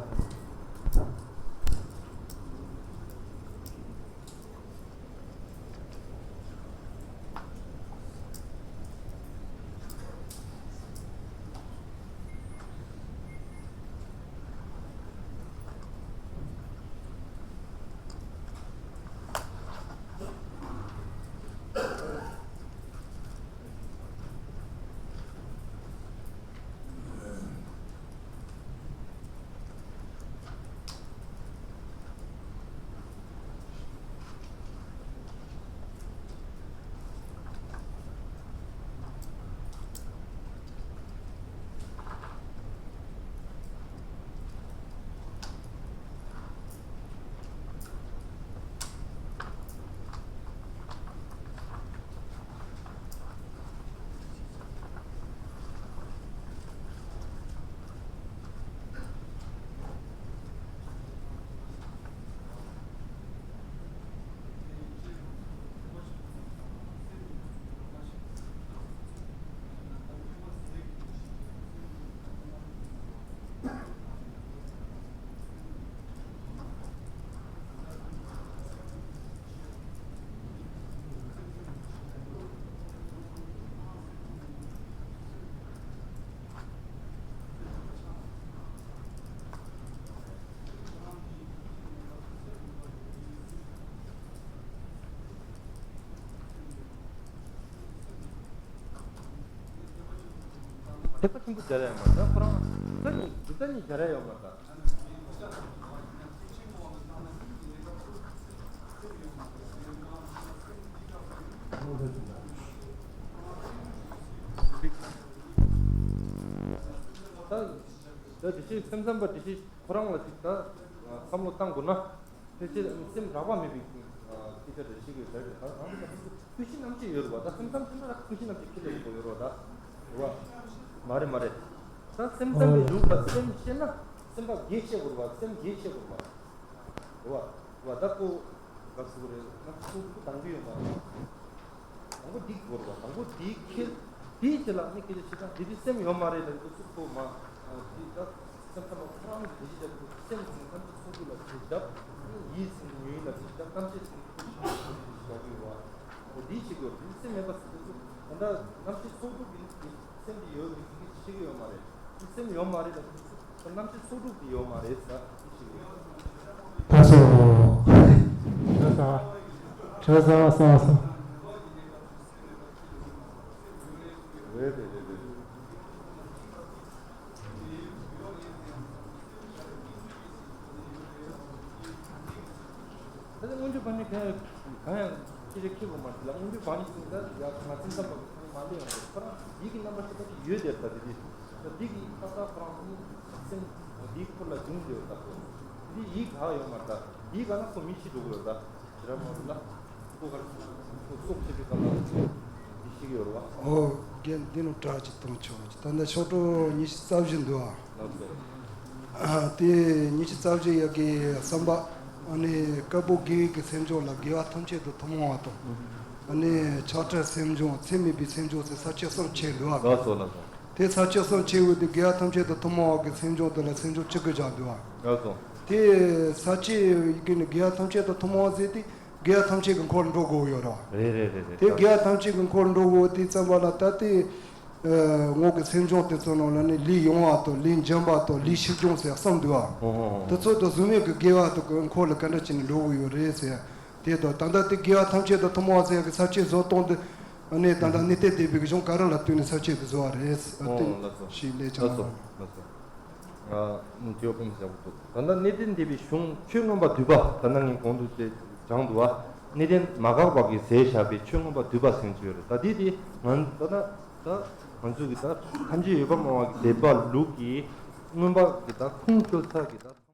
ཐེག་པ་ཆེན་པོ་སྦྱར་ཡ་མ་རེད་ཁོ་རང་གྲུབ་མཐའ་གཉིས་གྲུབ་མཐའ་གཉིས་སྦྱར་ཡ་ཡོད་མ་རེད། ད་ད་དེ་བཞིན་སེམས་ཙམ་པ་དེ་བཞིན་ཁོ་རང་ལ་ཅིག་ད་བསམ་བློ་བཏང་དགོས་ན། དེ་ཕྱིར་སེམས་རགས་པ་མེད་པའི་སྐད་ཆ་རེ་བཤད་ཀྱི་ཡོད་ཟེར་གྱི་ད་རང་གི་ཀུན་གཞི་རྣམ་བཅད་ཡོད་རེད་བ། ད་སེམས་ཙམ་ཟེར་ན་ར་ཀུན་གཞི་རྣམ་བཅད་ཁས་ལེན་དགོས་ཡོད་རེད་བ། ད་རེད་བ། མ་རེད་མ་རེད། ད་སེམས་ཙམ་གྱི་ལུགས་ལ་སེམས་བཤད་ན་སེམས་པ་བརྒྱད་བཤད་དགོས་རེད་བ། སེམས་བརྒྱད་བཤད་དགོས་རེད་བ། རེད་བ། རེད་བ། ད་ཁོ་ག་ཟེར་དགོས་རེད་ན་ཁོ་ཁོ་དང་པོ་ཡོད་མ་རེད། དང་པོ་འདི་དགོས་རེད་བ། དང་པོ་འདི་ཁེལ། དེའི་རྗེས་ལ་ནི་སྐད་ཆ་བཤད་སྟངས་འདི་འདི་སེམས་ཡོད་མ་རེད་ལབ་འདུག་ཚུལ་ཁོ་མ་འདི་ད། སེམས་ཙམ་པ་ཁོ་རང་གི་བདེ་སྐྱིད་ལ་སེམས་ཟིན་ཐམས་ཅད་ཚོགས་སྡུད་ལ་བྱེད་ཞབས། ཡིད་ཟིན་ཉོན་ལ་བྱེད་ཞབས། རྣམ་ཤེས་ཟིན་ཀུན་ཤེས་ལ་བྱེད་ཞབས་ཡོད་བ། འོ་འདི་བྱེད་དགོས། འདི་སེམས་མེད་པ་ཟེར་དུས་ད་ལྟ་རྣམ་ཤེས་ཚོགས་སྡུད་ཀྱི་སེམས་དེ་ཡོད་ཀྱི་ཤེས་ཀྱི་ཡོད་མ་རེད། འདི་སེམས་ཡོད་མ་རེད་ལ་དུས་ད་རྣམ་ཤེས་ཚོགས་སྡུད་དེ་ཡོད་མ་རེད་ཟེར་འདི་བྱེད་དགོས། ད་སོ། ཁྲ་ས་ཁྲ་ས་ས་ས། རེད་རེད་རེད་རེད། ད་ལྟ་སྔོན་འཇུག་པ་ནི་གང་ཡང་གང་ཡང་ཅི་རིགས་ཁྱི་བོ་མ་ཞིག་ལ་སྔོན་འཇུག་པ་ནི་ཅིག་ད་ཡ་ང་ཚོ་ཙམ་པ་གི་མ་ལས་ཡོང་གི་ཁོ་རང་ཡིད་ཀྱི་རྣམ་པ་ཞིག་ད་ཅིག་ཡོད་དེ་ད་དེ་དེ་ད་འདི་གི་ཏག་ཏག་ཁོ་རང་ནི་སེམས་འདིའི་ཁུར་ལ་འབྱུང་དེ་ཡོད་ད་ཁོ་འདི་ཡིད་ག་ཡོད་མ་ད་འདི་ག་ན་ཁོ་མི་ཤི་འགྲོ་གི་ཡོད་ད། ཨོ་རྒན་འདི་ནང་བྲག་ཅིག་གཏོང་ཆོག་ཅིག་ད་ལྟ་ཤོག་གྲངས་ཉི་ཤུ་རྩ་བཞི་འདུག་ཨ། དེ་ཉི་ཤུ་རྩ་བཞི་ཡ་གི་བསམ་པ། ཨ་ནི་བཀའ་པོད་དགེ་བའི་གི་སེམས་བྱུང་ལ་དགེ་བ་ཐམས་ཅད་དུ་ཐུན་མོང་བ་དང་། ཨ་ནི་ཆགས་བྲལ་སེམས་བྱུང་ཚད་མེད་པའི་སེམས་བྱུང་ཟེར་ས་བཅད་གསུམ་ཕྱེ་འདུག་ཨ། དེ་ས་བཅད་གསུམ་ཕྱེ་བའི་དེ་དགེ་བ་ཐམས་ཅད་དུ་ཐུན་མོང་བ་གི་སེམས་བྱུང་དེ་ལ་སེམས་བྱུང་བཅུ་དགུ་བཞག་འདུག་ཨ། དེ་ས་བཅད་ཡི་གི་ནི་དགེ་བ་ཐམས་ཅད་དུ་ཐུན་མོང་བ་ཟེར་དེ། དགེ་བ་ཐམས་ཅད་ཀྱི་འཁོར་འགྲོ་དགོས་ཡོད་རེད་བ། རེད་རེད་རེད་རེད། དེ་དགེ་བ་ཐམས་ཅད་ཀྱི་འཁོར་འགྲོ་དགོས་དེ་ཙམ་པ་ལ་ད་ལྟའི་ངོ་གི་སེམས་བྱུང་དེ་ཚོ་ནང་ལ་ནི་ལས་ཡོང་བ་དང་ལས་འཇམ་པ་དང་ལས་ཞིབ་སྦྱོང་ཟེར་གསུམ་འདུག་བ། ཧོ་ཧོ་ཧོ། དེ་ཚོ་དང་གཟུགས་མེད་ཀྱི་དགེ་བ་དང་གི་འཁོར་ལ་ག་འདྲ་བྱས་ནས་འགྲོ་དགོས་ཡོད་རེད་ཟེར། དེ་དང་ད་ལྟ་དེ་དགེ་བ་ཐམས་ཅད་དང་ཐུན་མོང་བ་ཟེར་ཡ་གི་ས་བཅད་བཟོ་སྟངས་དེ་ནི་ད་ལྟ་གནས་བརྟན་སྡེ་པའི་གཞུང་ག་རེ་ལ་བསྟུན་ནས་ས་བཅད་དེ་བཟོ་བ་རེད། ཨ་ཏི་ཞིག་ལས་ཀྱང་ལ་སོ། ལ་སོ། ཨ། དེའོ་ཕུང་བཞག་འདུག་ད་ལྟ་གནས་བརྟན་སྡེ་པའི་གཞུང་ཆོས་མངོན་པ་བསྡུས་པ་ད་ལྟ་ངས་གོང་དུ་དེ་སྦྱངས་འདུག་བ། གནས་བརྟན་མ་འགགས་པ་གིས་མཛད་བཞག་པའི་ཆོས་མངོན་པ་བསྡུས་པ་ཟེར་གྱི་ཡོད་རེད། ད་འདི་དེ་ང་ད་ལྟ་ད་ང་ཚོ་གི་ད་ཐམས་ཅད་ཡོད་པར་སྨྲ་བ་གི་སྡེ་པ་ལུགས་ཀྱི་མངོན་པ་གི་ད་ཁུངས་བཅོལ་ཚར་གི་ད།